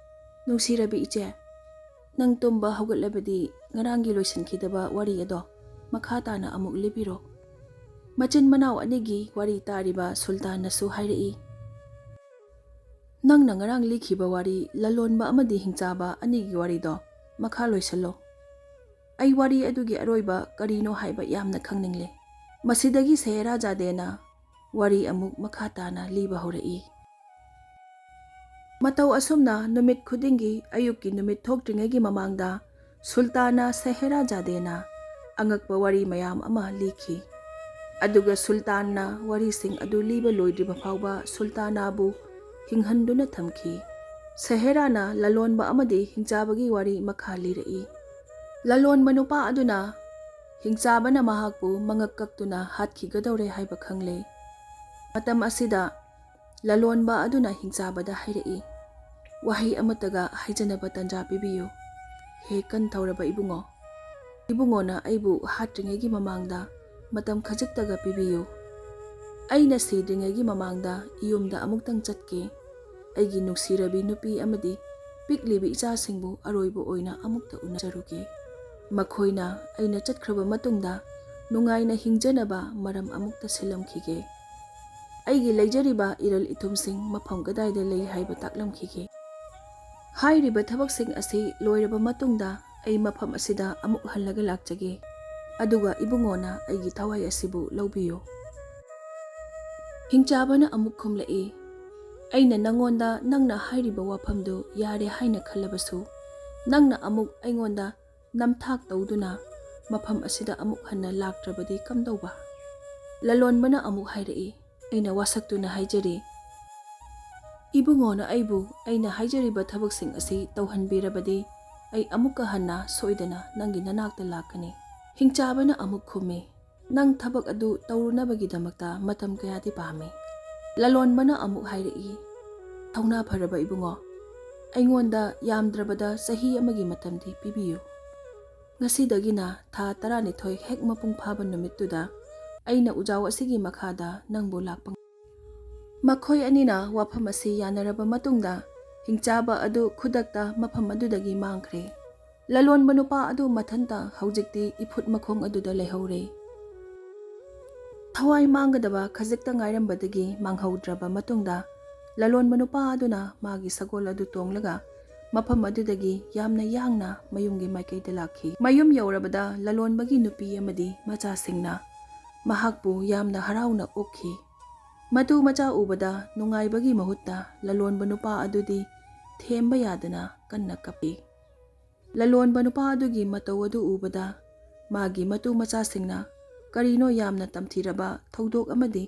"ꯅꯨꯡꯁꯤꯔꯕꯤ ꯏꯆꯦ, ꯅꯪ ꯇꯨꯝꯕ ꯍꯧꯒꯠꯂꯕꯗꯤ ꯉꯔꯥꯡꯒꯤ ꯂꯣꯏꯁꯤꯟꯈꯤꯗꯕ ꯋꯥꯔꯤ ꯑꯗꯣ ꯃꯈꯥ ꯇꯥꯅ ꯑꯃꯨꯛ ꯂꯤꯕꯤꯔꯣ꯫" ꯃꯆꯤꯟ ꯃꯅꯥꯎ ꯑꯅꯤꯒꯤ ꯋꯥꯔꯤ ꯇꯥꯔꯤꯕ ꯁꯨꯜꯇꯥꯟꯅꯁꯨ ꯍꯥꯏꯔꯛꯏ, "ꯅꯪꯅ ꯉꯔꯥꯡ ꯂꯤꯈꯤꯕ ꯋꯥꯔꯤ ꯂꯂꯣꯟꯕ ꯑꯃꯗꯤ ꯍꯤꯡꯆꯥꯕ ꯑꯅꯤꯒꯤ ꯋꯥꯔꯤꯗꯣ ꯃꯈꯥ ꯂꯣꯏꯁꯤꯜꯂꯣ꯫ ꯑꯩ ꯋꯥꯔꯤ ꯑꯗꯨꯒꯤ ꯑꯔꯣꯏꯕ ꯀꯔꯤꯅꯣ ꯍꯥꯏꯕ ꯌꯥꯝꯅ ꯈꯪꯅꯤꯡꯂꯦ꯫" ꯃꯁꯤꯗꯒꯤ ꯁꯦꯍꯦꯔꯥꯖꯥꯗꯦꯅ ꯋꯥꯔꯤ ꯑꯃꯨꯛ ꯃꯈꯥ ꯇꯥꯅ ꯂꯤꯕ ꯍꯧꯔꯛꯏ꯫ ꯃꯇꯧ ꯑꯁꯨꯝꯅ ꯅꯨꯃꯤꯠ ꯈꯨꯗꯤꯡꯒꯤ ꯑꯌꯨꯛꯀꯤ ꯅꯨꯃꯤꯠ ꯊꯣꯛꯇ꯭ꯔꯤꯉꯩꯒꯤ ꯃꯃꯥꯡꯗ ꯁꯨꯜꯇꯥꯟꯅ ꯁꯦꯍꯦꯔꯥꯖꯥꯗꯦꯅ ꯑꯉꯛꯄ ꯋꯥꯔꯤ ꯃꯌꯥꯝ ꯑꯃ ꯂꯤꯈꯤ꯫ ꯑꯗꯨꯒ ꯁꯨꯜꯇꯥꯟꯅ ꯋꯥꯔꯤꯁꯤꯡ ꯑꯗꯨ ꯂꯤꯕ ꯂꯣꯏꯗ꯭ꯔꯤꯕ ꯐꯥꯎꯕ ꯁꯨꯜꯇꯥꯅꯥꯕꯨ ꯍꯤꯡꯍꯟꯗꯨꯅ ꯊꯝꯈꯤ꯫ ꯁꯦꯍꯦꯔꯥꯅ ꯂꯂꯣꯟꯕ ꯑꯃꯗꯤ ꯍꯤꯡꯆꯥꯕꯒꯤ ꯋꯥꯔꯤ ꯃꯈꯥ ꯂꯤꯔꯛꯏ꯫ ꯂꯂꯣꯟꯕ ꯅꯨꯄꯥ ꯑꯗꯨꯅ ꯍꯤꯡꯆꯥꯕꯅ ꯃꯍꯥꯛꯄꯨ ꯃꯉꯛ ꯀꯛꯇꯨꯅ ꯍꯥꯠꯈꯤꯒꯗꯧꯔꯦ ꯍꯥꯏꯕ ꯈꯪꯂꯦ꯫ ꯃꯇꯝ ꯑꯁꯤꯗ ꯂꯂꯣꯟꯕ ꯑꯗꯨꯅ ꯍꯤꯡꯆꯥꯕꯗ ꯍꯥꯏꯔꯛꯏ, "ꯋꯥꯍꯩ ꯑꯃꯠꯇꯒ ꯍꯥꯏꯖꯅꯕ ꯇꯟꯖꯥ ꯄꯤꯕꯤꯌꯨ꯫ ꯍꯦ ꯀꯟ ꯊꯧꯔꯕ ꯏꯕꯨꯡꯉꯣ, ꯏꯕꯨꯡꯉꯣꯅ ꯑꯩꯕꯨ ꯍꯥꯠꯇ꯭ꯔꯤꯉꯩꯒꯤ ꯃꯃꯥꯡꯗ ꯃꯇꯝ ꯈꯖꯤꯛꯇꯒ ꯄꯤꯕꯤꯌꯨ꯫ ꯑꯩꯅ ꯁꯤꯗ꯭ꯔꯤꯉꯩꯒꯤ ꯃꯃꯥꯡꯗ ꯌꯨꯝꯗ ꯑꯃꯨꯛꯇꯪ ꯆꯠꯀꯦ꯫ ꯑꯩꯒꯤ ꯅꯨꯡꯁꯤꯔꯕꯤ ꯅꯨꯄꯤ ꯑꯃꯗꯤ ꯄꯤꯛꯂꯤꯕꯤ ꯏꯆꯥꯁꯤꯡꯕꯨ ꯑꯔꯣꯏꯕ ꯑꯣꯏꯅ ꯑꯃꯨꯛꯇ ꯎꯅꯖꯔꯨꯒꯦ꯫ ꯃꯈꯣꯏꯅ ꯑꯩꯅ ꯆꯠꯈ꯭ꯔꯕ ꯃꯇꯨꯡꯗ ꯅꯨꯡꯉꯥꯏꯅ ꯍꯤꯡꯖꯅꯕ ꯃꯔꯝ ꯑꯃꯨꯛꯇ ꯁꯤꯜꯂꯝꯈꯤꯒꯦ꯫ ꯑꯩꯒꯤ ꯂꯩꯖꯔꯤꯕ ꯏꯔꯜ ꯏꯊꯨꯝꯁꯤꯡ ꯃꯐꯝ ꯀꯗꯥꯏꯗ ꯂꯩ ꯍꯥꯏꯕ ꯇꯥꯛꯂꯝꯈꯤꯒꯦ꯫ ꯍꯥꯏꯔꯤꯕ ꯊꯕꯛꯁꯤꯡ ꯑꯁꯤ ꯂꯣꯏꯔꯕ ꯃꯇꯨꯡꯗ ꯑꯩ ꯃꯐꯝ ꯑꯁꯤꯗ ꯑꯃꯨꯛ ꯍꯜꯂꯒ ꯂꯥꯛꯆꯒꯦ꯫ ꯑꯗꯨꯒ ꯏꯕꯨꯡꯉꯣꯅ ꯑꯩꯒꯤ ꯊꯋꯥꯏ ꯑꯁꯤꯕꯨ ꯂꯧꯕꯤꯌꯨ꯫" ꯍꯤꯡꯆꯥꯕꯅ ꯑꯃꯨꯛ ꯈꯨꯝꯂꯛꯏ, "ꯑꯩꯅ ꯅꯪꯉꯣꯟꯗ ꯅꯪꯅ ꯍꯥꯏꯔꯤꯕ ꯋꯥꯐꯝꯗꯨ ꯌꯥꯔꯦ ꯍꯥꯏꯅ ꯈꯜꯂꯕꯁꯨ, ꯅꯪꯅ ꯑꯃꯨꯛ ꯑꯩꯉꯣꯟꯗ ꯅꯝꯊꯥꯛ ꯇꯧꯗꯨꯅ ꯃꯐꯝ ꯑꯁꯤꯗ ꯑꯃꯨꯛ ꯍꯟꯅ ꯂꯥꯛꯇ꯭ꯔꯕꯗꯤ ꯀꯝꯗꯧꯕ?" ꯂꯂꯣꯟꯕꯅ ꯑꯃꯨꯛ ꯍꯥꯏꯔꯛꯏ, "ꯑꯩꯅ ꯋꯥꯁꯛꯇꯨꯅ ꯍꯥꯏꯖꯔꯤ, "ꯏꯕꯨꯡꯉꯣꯅ ꯑꯩꯕꯨ ꯑꯩꯅ ꯍꯥꯏꯖꯔꯤꯕ ꯊꯕꯛꯁꯤꯡ ꯑꯁꯤ ꯇꯧꯍꯟꯕꯤꯔꯕꯗꯤ ꯑꯩ ꯑꯃꯨꯛꯀ ꯍꯟꯅ ꯁꯣꯏꯗꯅ ꯅꯪꯒꯤ ꯅꯅꯥꯛꯇ ꯂꯥꯛꯀꯅꯤ꯫" ꯍꯤꯡꯆꯥꯕꯅ ꯑꯃꯨꯛ ꯈꯨꯝꯃꯤ, "ꯅꯪ ꯊꯕꯛ ꯑꯗꯨ ꯇꯧꯔꯨꯅꯕꯒꯤꯗꯃꯛꯇ ꯃꯇꯝ ꯀꯌꯥꯗꯤ ꯄꯥꯝꯃꯤ?" ꯂꯂꯣꯟꯕꯅ ꯑꯃꯨꯛ ꯍꯥꯏꯔꯛꯏ, "ꯊꯧꯅꯥ ꯐꯔꯕ ꯏꯕꯨꯡꯉꯣ, ꯑꯩꯉꯣꯟꯗ ꯌꯥꯝꯗ꯭ꯔꯕꯗ ꯆꯍꯤ ꯑꯃꯒꯤ ꯃꯇꯝꯗꯤ ꯄꯤꯕꯤꯌꯨ꯫ ꯉꯁꯤꯗꯒꯤꯅ ꯊꯥ ꯇꯔꯥꯅꯤꯊꯣꯏ ꯍꯦꯛ ꯃꯄꯨꯡ ꯐꯥꯕ ꯅꯨꯃꯤꯠꯇꯨꯗ ꯑꯩꯅ ꯎꯖꯥꯎ ꯑꯁꯤꯒꯤ ꯃꯈꯥꯗ ꯅꯪꯕꯨ ꯂꯥꯛꯄ ꯉꯝ-" ꯃꯈꯣꯏ ꯑꯅꯤꯅ ꯋꯥꯐꯝ ꯑꯁꯤ ꯌꯥꯅꯔꯕ ꯃꯇꯨꯡꯗ, ꯍꯤꯡꯆꯥꯕ ꯑꯗꯨ ꯈꯨꯗꯛꯇ ꯃꯐꯝ ꯑꯗꯨꯗꯒꯤ ꯃꯥꯡꯈ꯭ꯔꯦ꯫ ꯂꯂꯣꯟꯕ ꯅꯨꯄꯥ ꯑꯗꯨ ꯃꯊꯟꯇ ꯍꯧꯖꯤꯛꯇꯤ ꯏꯐꯨꯠ ꯃꯈꯣꯡ ꯑꯗꯨꯗ ꯂꯩꯍꯧꯔꯦ꯫ ꯊꯋꯥꯏ ꯃꯥꯡꯒꯗꯕ ꯈꯖꯤꯛꯇ ꯉꯥꯏꯔꯝꯕꯗꯒꯤ ꯃꯥꯡꯍꯧꯗ꯭ꯔꯕ ꯃꯇꯨꯡꯗ, ꯂꯂꯣꯟꯕ ꯅꯨꯄꯥ ꯑꯗꯨꯅ ꯃꯥꯒꯤ ꯁꯒꯣꯜ ꯑꯗꯨ ꯇꯣꯡꯂꯒ ꯃꯐꯝ ꯑꯗꯨꯗꯒꯤ ꯌꯥꯝꯅ ꯌꯥꯡꯅ ꯃꯌꯨꯝꯒꯤ ꯃꯥꯏꯀꯩꯗ ꯂꯥꯛꯈꯤ꯫ ꯃꯌꯨꯝ ꯌꯧꯔꯕꯗ ꯂꯂꯣꯟꯕꯒꯤ ꯅꯨꯄꯤ ꯑꯃꯗꯤ ꯃꯆꯥꯁꯤꯡꯅ ꯃꯍꯥꯛꯄꯨ ꯌꯥꯝꯅ ꯍꯔꯥꯎꯅ ꯑꯣꯛꯈꯤ꯫ ꯃꯇꯨ ꯃꯆꯥ ꯎꯕꯗ ꯅꯨꯡꯉꯥꯏꯕꯒꯤ ꯃꯍꯨꯠꯇ ꯂꯂꯣꯟꯕ ꯅꯨꯄꯥ ꯑꯗꯨꯗꯤ ꯊꯦꯝꯕ ꯌꯥꯗꯅ ꯀꯟꯅ ꯀꯞꯄꯤ꯫ ꯂꯂꯣꯟꯕ ꯅꯨꯄꯥ ꯑꯗꯨꯒꯤ ꯃꯇꯧ ꯑꯗꯨ ꯎꯕꯗ ꯃꯥꯒꯤ ꯃꯇꯨ ꯃꯆꯥꯁꯤꯡꯅ ꯀꯔꯤꯅꯣ ꯌꯥꯝꯅ ꯇꯝꯊꯤꯔꯕ ꯊꯧꯗꯣꯛ ꯑꯃꯗꯤ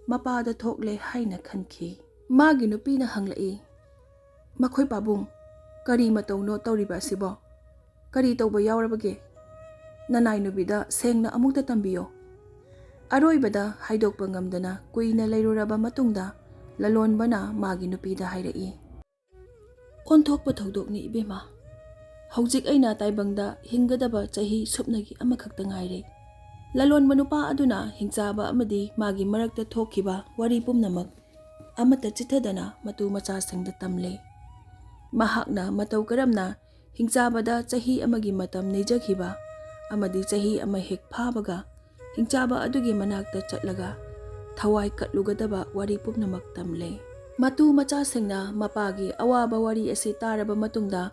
ꯃꯄꯥꯗ ꯊꯣꯛꯂꯦ ꯍꯥꯏꯅ ꯈꯟꯈꯤ꯫ ꯃꯥꯒꯤ ꯅꯨꯄꯤꯅ ꯍꯪꯂꯛꯏ, "ꯃꯈꯣꯏ ꯄꯥꯕꯨꯡ, ꯀꯔꯤ ꯃꯇꯧꯅꯣ ꯇꯧꯔꯤꯕ ꯑꯁꯤꯕꯣ? ꯀꯔꯤ ꯇꯧꯕ ꯌꯥꯎꯔꯕꯒꯦ? ꯅꯅꯥꯏ ꯅꯨꯄꯤꯗ ꯁꯦꯡꯅ ꯑꯃꯨꯛꯇ ꯇꯝꯕꯤꯌꯣ꯫" ꯑꯔꯣꯏꯕꯗ ꯍꯥꯏꯗꯣꯛꯄ ꯉꯝꯗꯅ ꯀꯨꯏꯅ ꯂꯩꯔꯨꯔꯕ ꯃꯇꯨꯡꯗ ꯂꯂꯣꯟꯕꯅ ꯃꯥꯒꯤ ꯅꯨꯄꯤꯗ ꯍꯥꯏꯔꯛꯏ, "ꯑꯣꯟꯊꯣꯛꯄ ꯊꯧꯗꯣꯛꯅꯤ ꯏꯕꯦꯝꯃ꯫ ꯍꯧꯖꯤꯛ ꯑꯩꯅ ꯇꯥꯏꯕꯪꯗ ꯍꯤꯡꯒꯗꯕ ꯆꯍꯤ ꯁꯨꯞꯅꯒꯤ ꯑꯃꯈꯛꯇ ꯉꯥꯏꯔꯦ꯫" ꯂꯂꯣꯟꯕ ꯅꯨꯄꯥ ꯑꯗꯨꯅ ꯍꯤꯡꯆꯥꯕ ꯑꯃꯗꯤ ꯃꯥꯒꯤ ꯃꯔꯛꯇ ꯊꯣꯛꯈꯤꯕ ꯋꯥꯔꯤ ꯄꯨꯝꯅꯃꯛ ꯑꯃꯠꯇ ꯆꯤꯠꯊꯗꯅ ꯃꯇꯨ ꯃꯆꯥꯁꯤꯡꯗ ꯇꯝꯂꯦ꯫ ꯃꯍꯥꯛꯅ ꯃꯇꯧ ꯀꯔꯝꯅ ꯍꯤꯡꯆꯥꯕꯗ ꯆꯍꯤ ꯑꯃꯒꯤ ꯃꯇꯝ ꯅꯤꯖꯈꯤꯕ ꯑꯃꯗꯤ ꯆꯍꯤ ꯑꯃ ꯍꯦꯛ ꯐꯥꯕꯒ ꯍꯤꯡꯆꯥꯕ ꯑꯗꯨꯒꯤ ꯃꯅꯥꯛꯇ ꯆꯠꯂꯒ ꯊꯋꯥꯏ ꯀꯠꯂꯨꯒꯗꯕ ꯋꯥꯔꯤ ꯄꯨꯝꯅꯃꯛ ꯇꯝꯂꯦ꯫ ꯃꯇꯨ ꯃꯆꯥꯁꯤꯡꯅ ꯃꯄꯥꯒꯤ ꯑꯋꯥꯕ ꯋꯥꯔꯤ ꯑꯁꯤ ꯇꯥꯔꯕ ꯃꯇꯨꯡꯗ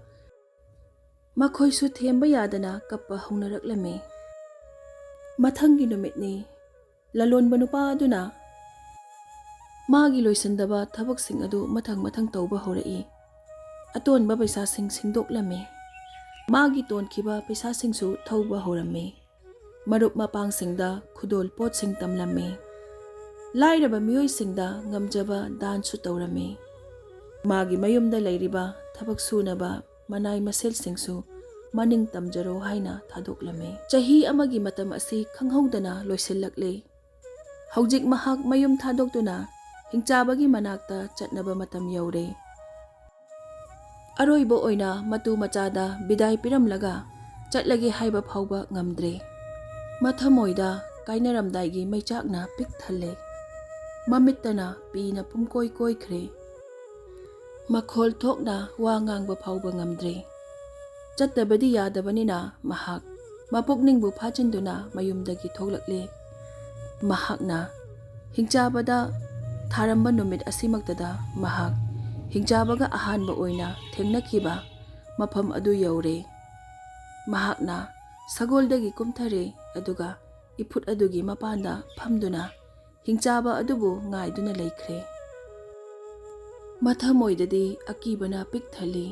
ꯃꯈꯣꯏꯁꯨ ꯊꯦꯝꯕ ꯌꯥꯗꯅ ꯀꯞꯄ ꯍꯧꯅꯔꯛꯂꯝꯃꯤ꯫ ꯃꯊꯪꯒꯤ ꯅꯨꯃꯤꯠꯅꯤ꯫ ꯂꯂꯣꯟꯕ ꯅꯨꯄꯥ ꯑꯗꯨꯅ ꯃꯥꯒꯤ ꯂꯣꯏꯁꯤꯟꯗꯕ ꯊꯕꯛꯁꯤꯡ ꯑꯗꯨ ꯃꯊꯪ ꯃꯊꯪ ꯇꯧꯕ ꯍꯧꯔꯛꯏ꯫ ꯑꯇꯣꯟꯕ ꯄꯩꯁꯥꯁꯤꯡ ꯁꯤꯡꯗꯣꯛꯂꯝꯃꯤ꯫ ꯃꯥꯒꯤ ꯇꯣꯟꯈꯤꯕ ꯄꯩꯁꯥꯁꯤꯡꯁꯨ ꯊꯧꯕ ꯍꯧꯔꯝꯃꯤ꯫ ꯃꯔꯨꯞ ꯃꯄꯥꯡꯁꯤꯡꯗ ꯈꯨꯗꯣꯜ ꯄꯣꯠꯁꯤꯡ ꯇꯝꯂꯝꯃꯤ꯫ ꯂꯥꯏꯔꯕ ꯃꯤꯑꯣꯏꯁꯤꯡꯗ ꯉꯝꯖꯕ ꯗꯥꯟꯁꯨ ꯇꯧꯔꯝꯃꯤ꯫ ꯃꯥꯒꯤ ꯃꯌꯨꯝꯗ ꯂꯩꯔꯤꯕ ꯊꯕꯛ ꯁꯨꯅꯕ ꯃꯅꯥꯏ ꯃꯁꯤꯜꯁꯤꯡꯁꯨ ꯃꯅꯤꯡ ꯇꯝꯖꯔꯣ ꯍꯥꯏꯅ ꯊꯥꯗꯣꯛꯂꯝꯃꯤ꯫ ꯆꯍꯤ ꯑꯃꯒꯤ ꯃꯇꯝ ꯑꯁꯤ ꯈꯪꯍꯧꯗꯅ ꯂꯣꯏꯁꯤꯜꯂꯛꯂꯦ꯫ ꯍꯧꯖꯤꯛ ꯃꯍꯥꯛ ꯃꯌꯨꯝ ꯊꯥꯗꯣꯛꯇꯨꯅ ꯍꯤꯡꯆꯥꯕꯒꯤ ꯃꯅꯥꯛꯇ ꯆꯠꯅꯕ ꯃꯇꯝ ꯌꯧꯔꯦ꯫ ꯑꯔꯣꯏꯕ ꯑꯣꯏꯅ ꯃꯇꯨ ꯃꯆꯥꯗ ꯕꯤꯗꯥꯏ ꯄꯤꯔꯝꯂꯒ ꯆꯠꯂꯒꯦ ꯍꯥꯏꯕ ꯐꯥꯎꯕ ꯉꯝꯗ꯭ꯔꯦ꯫ ꯃꯊꯃꯣꯏꯗ ꯀꯥꯏꯅꯔꯝꯗꯥꯏꯒꯤ ꯃꯩꯆꯥꯛꯅ ꯄꯤꯛ ꯊꯜꯂꯦ꯫ ꯃꯃꯤꯠꯇꯅ ꯄꯤꯅ ꯄꯨꯝꯀꯣꯏ ꯀꯣꯏꯈ꯭ꯔꯦ꯫ ꯃꯈꯣꯜ ꯊꯣꯛꯅ ꯋꯥ ꯉꯥꯡꯕ ꯐꯥꯎꯕ ꯉꯝꯗ꯭ꯔꯦ꯫ ꯆꯠꯇꯕꯗꯤ ꯌꯥꯗꯕꯅꯤꯅ ꯃꯍꯥꯛ ꯃꯄꯨꯛꯅꯤꯡꯕꯨ ꯐꯥꯖꯤꯟꯗꯨꯅ ꯃꯌꯨꯝꯗꯒꯤ ꯊꯣꯛꯂꯛꯂꯦ꯫ ꯃꯍꯥꯛꯅ ꯍꯤꯡꯆꯥꯕꯗ ꯊꯥꯔꯝꯕ ꯅꯨꯃꯤꯠ ꯑꯁꯤꯃꯛꯇꯗ ꯃꯍꯥꯛ ꯍꯤꯡꯆꯥꯕꯒ ꯑꯍꯥꯟꯕ ꯑꯣꯏꯅ ꯊꯦꯡꯅꯈꯤꯕ ꯃꯐꯝ ꯑꯗꯨ ꯌꯧꯔꯦ꯫ ꯃꯍꯥꯛꯅ ꯁꯒꯣꯜꯗꯒꯤ ꯀꯨꯝꯊꯔꯦ, ꯑꯗꯨꯒ ꯏꯐꯨꯠ ꯑꯗꯨꯒꯤ ꯃꯄꯥꯟꯗ ꯐꯝꯗꯨꯅ ꯍꯤꯡꯆꯥꯕ ꯑꯗꯨꯕꯨ ꯉꯥꯏꯗꯨꯅ ꯂꯩꯈ꯭ꯔꯦ꯫ ꯃꯊꯃꯣꯏꯗꯗꯤ ꯑꯀꯤꯕꯅ ꯄꯤꯛ ꯊꯜꯂꯤ꯫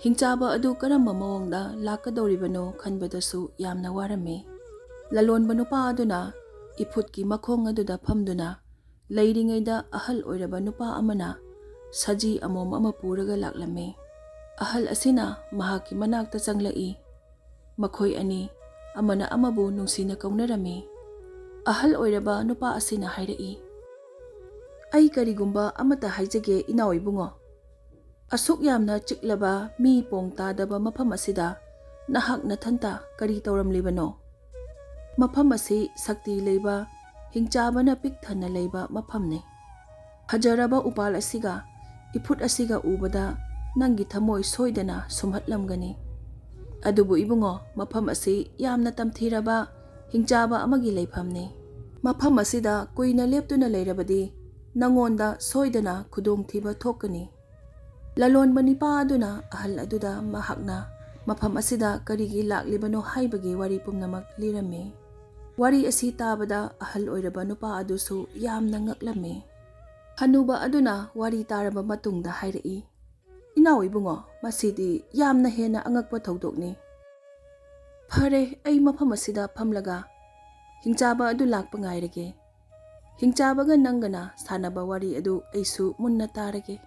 ꯍꯤꯡꯆꯥꯕ ꯑꯗꯨ ꯀꯔꯝꯕ ꯃꯑꯣꯡꯗ ꯂꯥꯛꯀꯗꯧꯔꯤꯕꯅꯣ ꯈꯟꯕꯗꯁꯨ ꯌꯥꯝꯅ ꯋꯥꯔꯝꯃꯤ꯫ ꯂꯂꯣꯟꯕ ꯅꯨꯄꯥ ꯑꯗꯨꯅ ꯏꯐꯨꯠꯀꯤ ꯃꯈꯣꯡ ꯑꯗꯨꯗ ꯐꯝꯗꯨꯅ ꯂꯩꯔꯤꯉꯩꯗ ꯑꯍꯜ ꯑꯣꯏꯔꯕ ꯅꯨꯄꯥ ꯑꯃꯅ ꯁꯖꯤ ꯑꯃꯣꯝ ꯑꯃ ꯄꯨꯔꯒ ꯂꯥꯛꯂꯝꯃꯤ꯫ ꯑꯍꯜ ꯑꯁꯤꯅ ꯃꯍꯥꯛꯀꯤ ꯃꯅꯥꯛꯇ ꯆꯪꯂꯛꯏ꯫ ꯃꯈꯣꯏ ꯑꯅꯤ ꯑꯃꯅ ꯑꯃꯕꯨ ꯅꯨꯡꯁꯤꯅ ꯀꯧꯅꯔꯝꯃꯤ꯫ ꯑꯍꯜ ꯑꯣꯏꯔꯕ ꯅꯨꯄꯥ ꯑꯁꯤꯅ ꯍꯥꯏꯔꯛꯏ, "ꯑꯩ ꯀꯔꯤꯒꯨꯝꯕ ꯑꯃꯠꯇ ꯍꯥꯏꯖꯒꯦ, ꯏꯅꯥꯎ ꯏꯕꯨꯡꯉꯣ꯫ ꯑꯁꯨꯛ ꯌꯥꯝꯅ ꯆꯤꯛꯂꯕ, ꯃꯤ ꯄꯣꯡ ꯇꯥꯗꯕ ꯃꯐꯝ ꯑꯁꯤꯗ ꯅꯍꯥꯛ ꯅꯊꯟꯇ ꯀꯔꯤ ꯇꯧꯔꯝꯂꯤꯕꯅꯣ? ꯃꯐꯝ ꯑꯁꯤ ꯁꯛꯇꯤ ꯂꯩꯕ ꯍꯤꯡꯆꯥꯕꯅ ꯄꯤꯛ ꯊꯟꯅ ꯂꯩꯕ ꯃꯐꯝꯅꯤ꯫ ꯐꯖꯔꯕ ꯎꯄꯥꯜ ꯑꯁꯤꯒ ꯏꯐꯨꯠ ꯑꯁꯤꯒ ꯎꯕꯗ ꯅꯪꯒꯤ ꯊꯃꯣꯏ ꯁꯣꯏꯗꯅ ꯁꯨꯝꯍꯠꯂꯝꯒꯅꯤ꯫ ꯑꯗꯨꯕꯨ ꯏꯕꯨꯡꯉꯣ, ꯃꯐꯝ ꯑꯁꯤ ꯌꯥꯝꯅ ꯇꯝꯊꯤꯔꯕ ꯍꯤꯡꯆꯥꯕ ꯑꯃꯒꯤ ꯂꯩꯐꯝꯅꯤ꯫ ꯃꯐꯝ ꯑꯁꯤꯗ ꯀꯨꯏꯅ ꯂꯦꯞꯇꯨꯅ ꯂꯩꯔꯕꯗꯤ ꯅꯉꯣꯟꯗ ꯁꯣꯏꯗꯅ ꯈꯨꯗꯣꯡꯊꯤꯕ ꯊꯣꯛꯀꯅꯤ꯫" ꯂꯂꯣꯟꯕ ꯅꯤꯄꯥ ꯑꯗꯨꯅ ꯑꯍꯜ ꯑꯗꯨꯗ ꯃꯍꯥꯛꯅ ꯃꯐꯝ ꯑꯁꯤꯗ ꯀꯔꯤꯒꯤ ꯂꯥꯛꯂꯤꯕꯅꯣ ꯍꯥꯏꯕꯒꯤ ꯋꯥꯔꯤ ꯄꯨꯝꯅꯃꯛ ꯂꯤꯔꯝꯃꯤ꯫ ꯋꯥꯔꯤ ꯑꯁꯤ ꯇꯥꯕꯗ ꯑꯍꯜ ꯑꯣꯏꯔꯕ ꯅꯨꯄꯥ ꯑꯗꯨꯁꯨ ꯌꯥꯝꯅ ꯉꯛꯂꯝꯃꯤ꯫ ꯍꯅꯨꯕ ꯑꯗꯨꯅ ꯋꯥꯔꯤ ꯇꯥꯔꯕ ꯃꯇꯨꯡꯗ ꯍꯥꯏꯔꯛꯏ, "ꯏꯅꯥꯎ ꯏꯕꯨꯡꯉꯣ, ꯃꯁꯤꯗꯤ ꯌꯥꯝꯅ ꯍꯦꯟꯅ ꯑꯉꯛꯄ ꯊꯧꯗꯣꯛꯅꯤ꯫ ꯐꯔꯦ, ꯑꯩ ꯃꯐꯝ ꯑꯁꯤꯗ ꯐꯝꯂꯒ ꯍꯤꯡꯆꯥꯕ ꯑꯗꯨ ꯂꯥꯛꯄ ꯉꯥꯏꯔꯒꯦ꯫ ꯍꯤꯡꯆꯥꯕꯒ ꯅꯪꯒꯅ ꯁꯥꯟꯅꯕ ꯋꯥꯔꯤ ꯑꯗꯨ ꯑꯩꯁꯨ ꯃꯨꯟꯅ ꯇꯥꯔꯒꯦ꯫"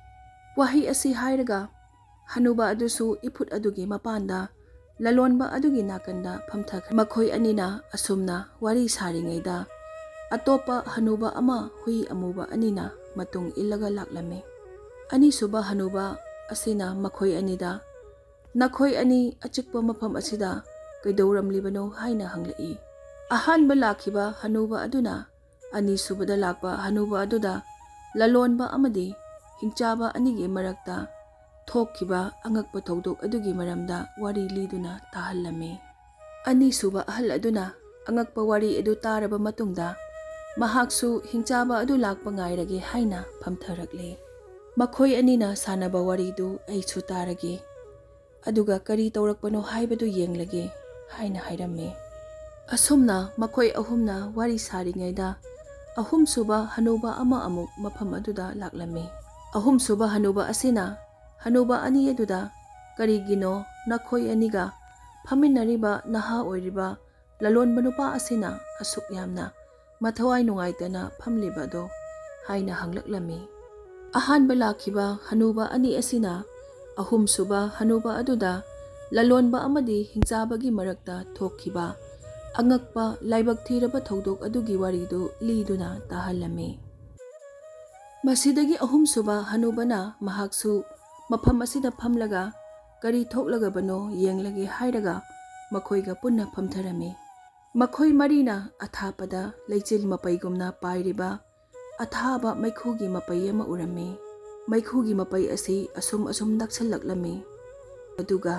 ꯋꯥꯍꯩ ꯑꯁꯤ ꯍꯥꯏꯔꯒ ꯍꯅꯨꯕ ꯑꯗꯨꯁꯨ ꯏꯐꯨꯠ ꯑꯗꯨꯒꯤ ꯃꯄꯥꯟꯗ ꯂꯂꯣꯟꯕ ꯑꯗꯨꯒꯤ ꯅꯥꯀꯟꯗ ꯐꯝꯊꯈ꯭ꯔꯦ꯫ ꯃꯈꯣꯏ ꯑꯅꯤꯅ ꯑꯁꯨꯝꯅ ꯋꯥꯔꯤ ꯁꯥꯔꯤꯉꯩꯗ ꯑꯇꯣꯞꯄ ꯍꯅꯨꯕ ꯑꯃ ꯍꯨꯏ ꯑꯃꯨꯕ ꯑꯅꯤꯅ ꯃꯇꯨꯡ ꯏꯜꯂꯒ ꯂꯥꯛꯂꯝꯃꯤ꯫ ꯑꯅꯤꯁꯨꯕ ꯍꯅꯨꯕ ꯑꯁꯤꯅ ꯃꯈꯣꯏ ꯑꯅꯤꯗ, "ꯅꯈꯣꯏ ꯑꯅꯤ ꯑꯆꯤꯛꯄ ꯃꯐꯝ ꯑꯁꯤꯗ ꯀꯩꯗꯧꯔꯝꯂꯤꯕꯅꯣ?" ꯍꯥꯏꯅ ꯍꯪꯂꯛꯏ꯫ ꯑꯍꯥꯟꯕ ꯂꯥꯛꯈꯤꯕ ꯍꯅꯨꯕ ꯑꯗꯨꯅ ꯑꯅꯤꯁꯨꯕꯗ ꯂꯥꯛꯄ ꯍꯅꯨꯕ ꯑꯗꯨꯗ ꯂꯂꯣꯟꯕ ꯑꯃꯗꯤ ꯍꯤꯡꯆꯥꯕ ꯑꯅꯤꯒꯤ ꯃꯔꯛꯇ ꯊꯣꯛꯈꯤꯕ ꯑꯉꯛꯄ ꯊꯧꯗꯣꯛ ꯑꯗꯨꯒꯤ ꯃꯔꯝꯗ ꯋꯥꯔꯤ ꯂꯤꯗꯨꯅ ꯇꯥꯍꯜꯂꯝꯃꯤ꯫ ꯑꯅꯤꯁꯨꯕ ꯑꯍꯜ ꯑꯗꯨꯅ ꯑꯉꯛꯄ ꯋꯥꯔꯤ ꯑꯗꯨ ꯇꯥꯔꯕ ꯃꯇꯨꯡꯗ ꯃꯍꯥꯛꯁꯨ ꯍꯤꯡꯆꯥꯕ ꯑꯗꯨ ꯂꯥꯛꯄ ꯉꯥꯏꯔꯒꯦ ꯍꯥꯏꯅ ꯐꯝꯊꯔꯛꯂꯦ꯫ "ꯃꯈꯣꯏ ꯑꯅꯤꯅ ꯁꯥꯟꯅꯕ ꯋꯥꯔꯤꯗꯨ ꯑꯩꯁꯨ ꯇꯥꯔꯒꯦ, ꯑꯗꯨꯒ ꯀꯔꯤ ꯇꯧꯔꯛꯄꯅꯣ ꯍꯥꯏꯕꯗꯨ ꯌꯦꯡꯂꯒꯦ" ꯍꯥꯏꯅ ꯍꯥꯏꯔꯝꯃꯤ꯫ ꯑꯁꯨꯝꯅ ꯃꯈꯣꯏ ꯑꯍꯨꯝꯅ ꯋꯥꯔꯤ ꯁꯥꯔꯤꯉꯩꯗ ꯑꯍꯨꯝꯁꯨꯕ ꯍꯅꯨꯕ ꯑꯃ ꯑꯃꯨꯛ ꯃꯐꯝ ꯑꯗꯨꯗ ꯂꯥꯛꯂꯝꯃꯤ꯫ ꯑꯍꯨꯝꯁꯨꯕ ꯍꯅꯨꯕ ꯑꯁꯤꯅ ꯍꯅꯨꯕ ꯑꯅꯤ ꯑꯗꯨꯗ, "ꯀꯔꯤꯒꯤꯅꯣ ꯅꯈꯣꯏ ꯑꯅꯤꯒ ꯐꯝꯃꯤꯟꯅꯔꯤꯕ ꯅꯍꯥ ꯑꯣꯏꯔꯤꯕ ꯂꯂꯣꯟꯕ ꯅꯨꯄꯥ ꯑꯁꯤꯅ ꯑꯁꯨꯛ ꯌꯥꯝꯅ ꯃꯊꯋꯥꯏ ꯅꯨꯡꯉꯥꯏꯇꯅ ꯐꯝꯂꯤꯕ ꯑꯗꯣ?" ꯍꯥꯏꯅ ꯍꯪꯂꯛꯂꯝꯃꯤ꯫ ꯑꯍꯥꯟꯕ ꯂꯥꯛꯈꯤꯕ ꯍꯅꯨꯕ ꯑꯅꯤ ꯑꯁꯤꯅ ꯑꯍꯨꯝꯁꯨꯕ ꯍꯅꯨꯕ ꯑꯗꯨꯗ ꯂꯂꯣꯟꯕ ꯑꯃꯗꯤ ꯍꯤꯡꯆꯥꯕꯒꯤ ꯃꯔꯛꯇ ꯊꯣꯛꯈꯤꯕ ꯑꯉꯛꯄ ꯂꯥꯏꯕꯛ ꯊꯤꯔꯕ ꯊꯧꯗꯣꯛ ꯑꯗꯨꯒꯤ ꯋꯥꯔꯤꯗꯨ ꯂꯤꯗꯨꯅ ꯇꯥꯍꯜꯂꯝꯃꯤ꯫ ꯃꯁꯤꯗꯒꯤ ꯑꯍꯨꯝꯁꯨꯕ ꯍꯅꯨꯕꯅ ꯃꯍꯥꯛꯁꯨ ꯃꯐꯝ ꯑꯁꯤꯗ ꯐꯝꯂꯒ ꯀꯔꯤ ꯊꯣꯛꯂꯒꯕꯅꯣ ꯌꯦꯡꯂꯒꯦ ꯍꯥꯏꯔꯒ ꯃꯈꯣꯏꯒ ꯄꯨꯟꯅ ꯐꯝꯊꯔꯝꯃꯤ꯫ ꯃꯈꯣꯏ ꯃꯔꯤꯅ ꯑꯊꯥꯞꯄꯗ ꯂꯩꯆꯤꯜ ꯃꯄꯩꯒꯨꯝꯅ ꯄꯥꯏꯔꯤꯕ ꯑꯊꯥꯕ ꯃꯩꯈꯨꯒꯤ ꯃꯄꯩ ꯑꯃ ꯎꯔꯝꯃꯤ꯫ ꯃꯩꯈꯨꯒꯤ ꯃꯄꯩ ꯑꯁꯤ ꯑꯁꯨꯝ ꯑꯁꯨꯝ ꯅꯛꯁꯜꯂꯛꯂꯝꯃꯤ꯫ ꯑꯗꯨꯒ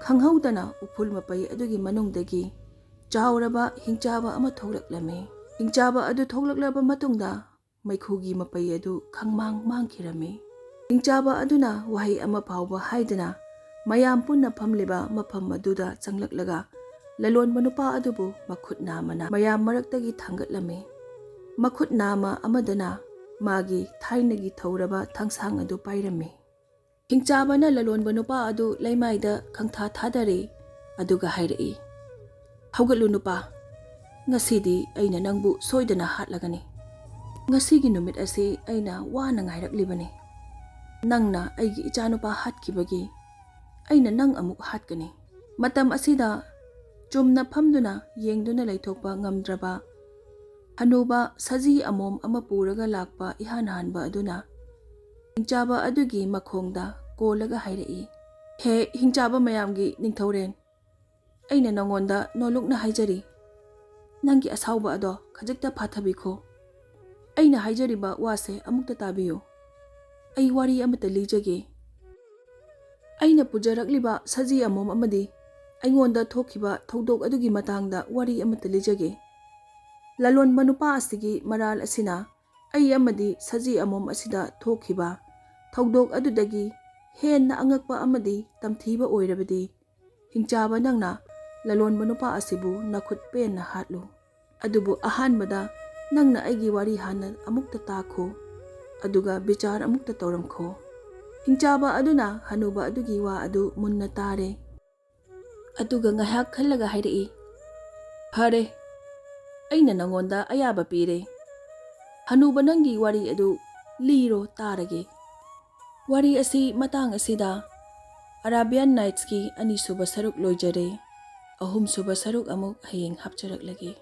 ꯈꯪꯍꯧꯗꯅ ꯎꯐꯨꯜ ꯃꯄꯩ ꯑꯗꯨꯒꯤ ꯃꯅꯨꯡꯗꯒꯤ ꯆꯥꯎꯔꯕ ꯍꯤꯡꯆꯥꯕ ꯑꯃ ꯊꯣꯛꯂꯛꯂꯝꯃꯤ꯫ ꯍꯤꯡꯆꯥꯕ ꯑꯗꯨ ꯊꯣꯛꯂꯛꯂꯕ ꯃꯇꯨꯡꯗ ꯃꯩꯈꯨꯒꯤ ꯃꯄꯩ ꯑꯗꯨ ꯈꯪꯃꯥꯡ ꯃꯥꯡꯈꯤꯔꯝꯃꯤ꯫ ꯍꯤꯡꯆꯥꯕ ꯑꯗꯨꯅ ꯋꯥꯍꯩ ꯑꯃ ꯐꯥꯎꯕ ꯍꯥꯏꯗꯅ ꯃꯌꯥꯝ ꯄꯨꯟꯅ ꯐꯝꯂꯤꯕ ꯃꯐꯝ ꯑꯗꯨꯗ ꯆꯪꯂꯛꯂꯒ ꯂꯂꯣꯟꯕ ꯅꯨꯄꯥ ꯑꯗꯨꯕꯨ ꯃꯈꯨꯠ ꯅꯥꯝꯃꯅ ꯃꯌꯥꯝ ꯃꯔꯛꯇꯒꯤ ꯊꯥꯡꯒꯠꯂꯝꯃꯤ꯫ ꯃꯈꯨꯠ ꯅꯥꯝꯃ ꯑꯃꯗꯅ ꯃꯥꯒꯤ ꯊꯥꯏꯅꯒꯤ ꯊꯧꯔꯕ ꯊꯥꯡꯁꯥꯡ ꯑꯗꯨ ꯄꯥꯏꯔꯝꯃꯤ꯫ ꯍꯤꯡꯆꯥꯕꯅ ꯂꯂꯣꯟꯕ ꯅꯨꯄꯥ ꯑꯗꯨ ꯂꯩꯃꯥꯏꯗ ꯈꯪꯊꯥ ꯊꯥꯗꯔꯦ, ꯑꯗꯨꯒ ꯍꯥꯏꯔꯛꯏ, "ꯍꯧꯒꯠꯂꯨ ꯅꯨꯄꯥ, ꯉꯁꯤꯗꯤ ꯑꯩꯅ ꯅꯪꯕꯨ ꯁꯣꯏꯗꯅ ꯍꯥꯠꯂꯒꯅꯤ꯫ ꯉꯁꯤꯒꯤ ꯅꯨꯃꯤꯠ ꯑꯁꯤ ꯑꯩꯅ ꯋꯥꯅ ꯉꯥꯏꯔꯛꯂꯤꯕꯅꯤ꯫ ꯅꯪꯅ ꯑꯩꯒꯤ ꯏꯆꯥꯅꯨꯄꯥ ꯍꯥꯠꯈꯤꯕꯒꯤ ꯑꯩꯅ ꯅꯪ ꯑꯃꯨꯛ ꯍꯥꯠꯀꯅꯤ꯫ ꯃꯇꯝ ꯑꯁꯤꯗ ꯆꯨꯝꯅ ꯐꯝꯗꯨꯅ ꯌꯦꯡꯗꯨꯅ ꯂꯩꯊꯣꯛꯄ ꯉꯝꯗ꯭ꯔꯕ ꯍꯅꯨꯕ ꯁꯖꯤ ꯑꯃꯣꯝ ꯑꯃ ꯄꯨꯔꯒ ꯂꯥꯛꯄ ꯏꯍꯥꯟ ꯍꯥꯟꯕ ꯑꯗꯨꯅ ꯍꯤꯡꯆꯥꯕ ꯑꯗꯨꯒꯤ ꯃꯈꯣꯡꯗ ꯀꯣꯜꯂꯒ ꯍꯥꯏꯔꯛꯏ, "ꯍꯦ ꯍꯤꯡꯆꯥꯕ ꯃꯌꯥꯝꯒꯤ ꯅꯤꯡꯊꯧꯔꯦꯟ, ꯑꯩꯅ ꯅꯉꯣꯟꯗ ꯅꯣꯂꯨꯛꯅ ꯍꯥꯏꯖꯔꯤ, ꯅꯪꯒꯤ ꯑꯁꯥꯎꯕ ꯑꯗꯣ ꯈꯖꯤꯛꯇ ꯐꯥꯊꯕꯤꯈꯣ꯫ ꯑꯩꯅ ꯍꯥꯏꯖꯔꯤꯕ ꯋꯥꯁꯦ ꯑꯃꯨꯛꯇ ꯇꯥꯕꯤꯌꯨ꯫ ꯑꯩ ꯋꯥꯔꯤ ꯑꯃꯇ ꯂꯤꯖꯒꯦ꯫ ꯑꯩꯅ ꯄꯨꯖꯔꯛꯂꯤꯕ ꯁꯖꯤ ꯑꯃꯣꯝ ꯑꯃꯗꯤ ꯑꯩꯉꯣꯟꯗ ꯊꯣꯛꯈꯤꯕ ꯊꯧꯗꯣꯛ ꯑꯗꯨꯒꯤ ꯃꯇꯥꯡꯗ ꯋꯥꯔꯤ ꯑꯃꯇ ꯂꯤꯖꯒꯦ꯫ ꯂꯂꯣꯟꯕ ꯅꯨꯄꯥ ꯑꯁꯤꯒꯤ ꯃꯔꯥꯜ ꯑꯁꯤꯅ ꯑꯩ ꯑꯃꯗꯤ ꯁꯖꯤ ꯑꯃꯣꯝ ꯑꯁꯤꯗ ꯊꯣꯛꯈꯤꯕ ꯊꯧꯗꯣꯛ ꯑꯗꯨꯗꯒꯤ ꯍꯦꯟꯅ ꯑꯉꯛꯄ ꯑꯃꯗꯤ ꯇꯝꯊꯤꯕ ꯑꯣꯏꯔꯕꯗꯤ, ꯍꯤꯡꯆꯥꯕ ꯅꯪꯅ ꯂꯂꯣꯟꯕ ꯅꯨꯄꯥ ꯑꯁꯤꯕꯨ ꯅꯈꯨꯠ ꯄꯦꯟꯅ ꯍꯥꯠꯂꯨ꯫ ꯑꯗꯨꯕꯨ ꯑꯍꯥꯟꯕꯗ ꯅꯪꯅ ꯑꯩꯒꯤ ꯋꯥꯔꯤ ꯍꯥꯟꯅ ꯑꯃꯨꯛꯇ ꯇꯥꯈꯣ, ꯑꯗꯨꯒ ꯕꯤꯆꯥꯔ ꯑꯃꯨꯛꯇ ꯇꯧꯔꯝꯈꯣ꯫" ꯍꯤꯡꯆꯥꯕ ꯑꯗꯨꯅ ꯍꯅꯨꯕ ꯑꯗꯨꯒꯤ ꯋꯥ ꯑꯗꯨ ꯃꯨꯟꯅ ꯇꯥꯔꯦ꯫ ꯑꯗꯨꯒ ꯉꯥꯏꯍꯥꯛ ꯈꯜꯂꯒ ꯍꯥꯏꯔꯛꯏ, "ꯐꯔꯦ, ꯑꯩꯅ ꯅꯉꯣꯟꯗ ꯑꯌꯥꯕ ꯄꯤꯔꯦ꯫ ꯍꯅꯨꯕ ꯅꯪꯒꯤ ꯋꯥꯔꯤ ꯑꯗꯨ ꯂꯤꯔꯣ ꯇꯥꯔꯒꯦ꯫" ꯋꯥꯔꯤ ꯑꯁꯤ ꯃꯇꯥꯡ ꯑꯁꯤꯗ ꯑꯔꯥꯕꯤꯌꯥꯟ ꯅꯥꯏꯠꯁꯀꯤ ꯑꯅꯤꯁꯨꯕ ꯁꯔꯨꯛ ꯂꯣꯏꯖꯔꯦ꯫ ꯑꯍꯨꯝꯁꯨꯕ ꯁꯔꯨꯛ ꯑꯃꯨꯛ ꯍꯌꯦꯡ ꯍꯥꯞꯆꯔꯛꯂꯒꯦ꯫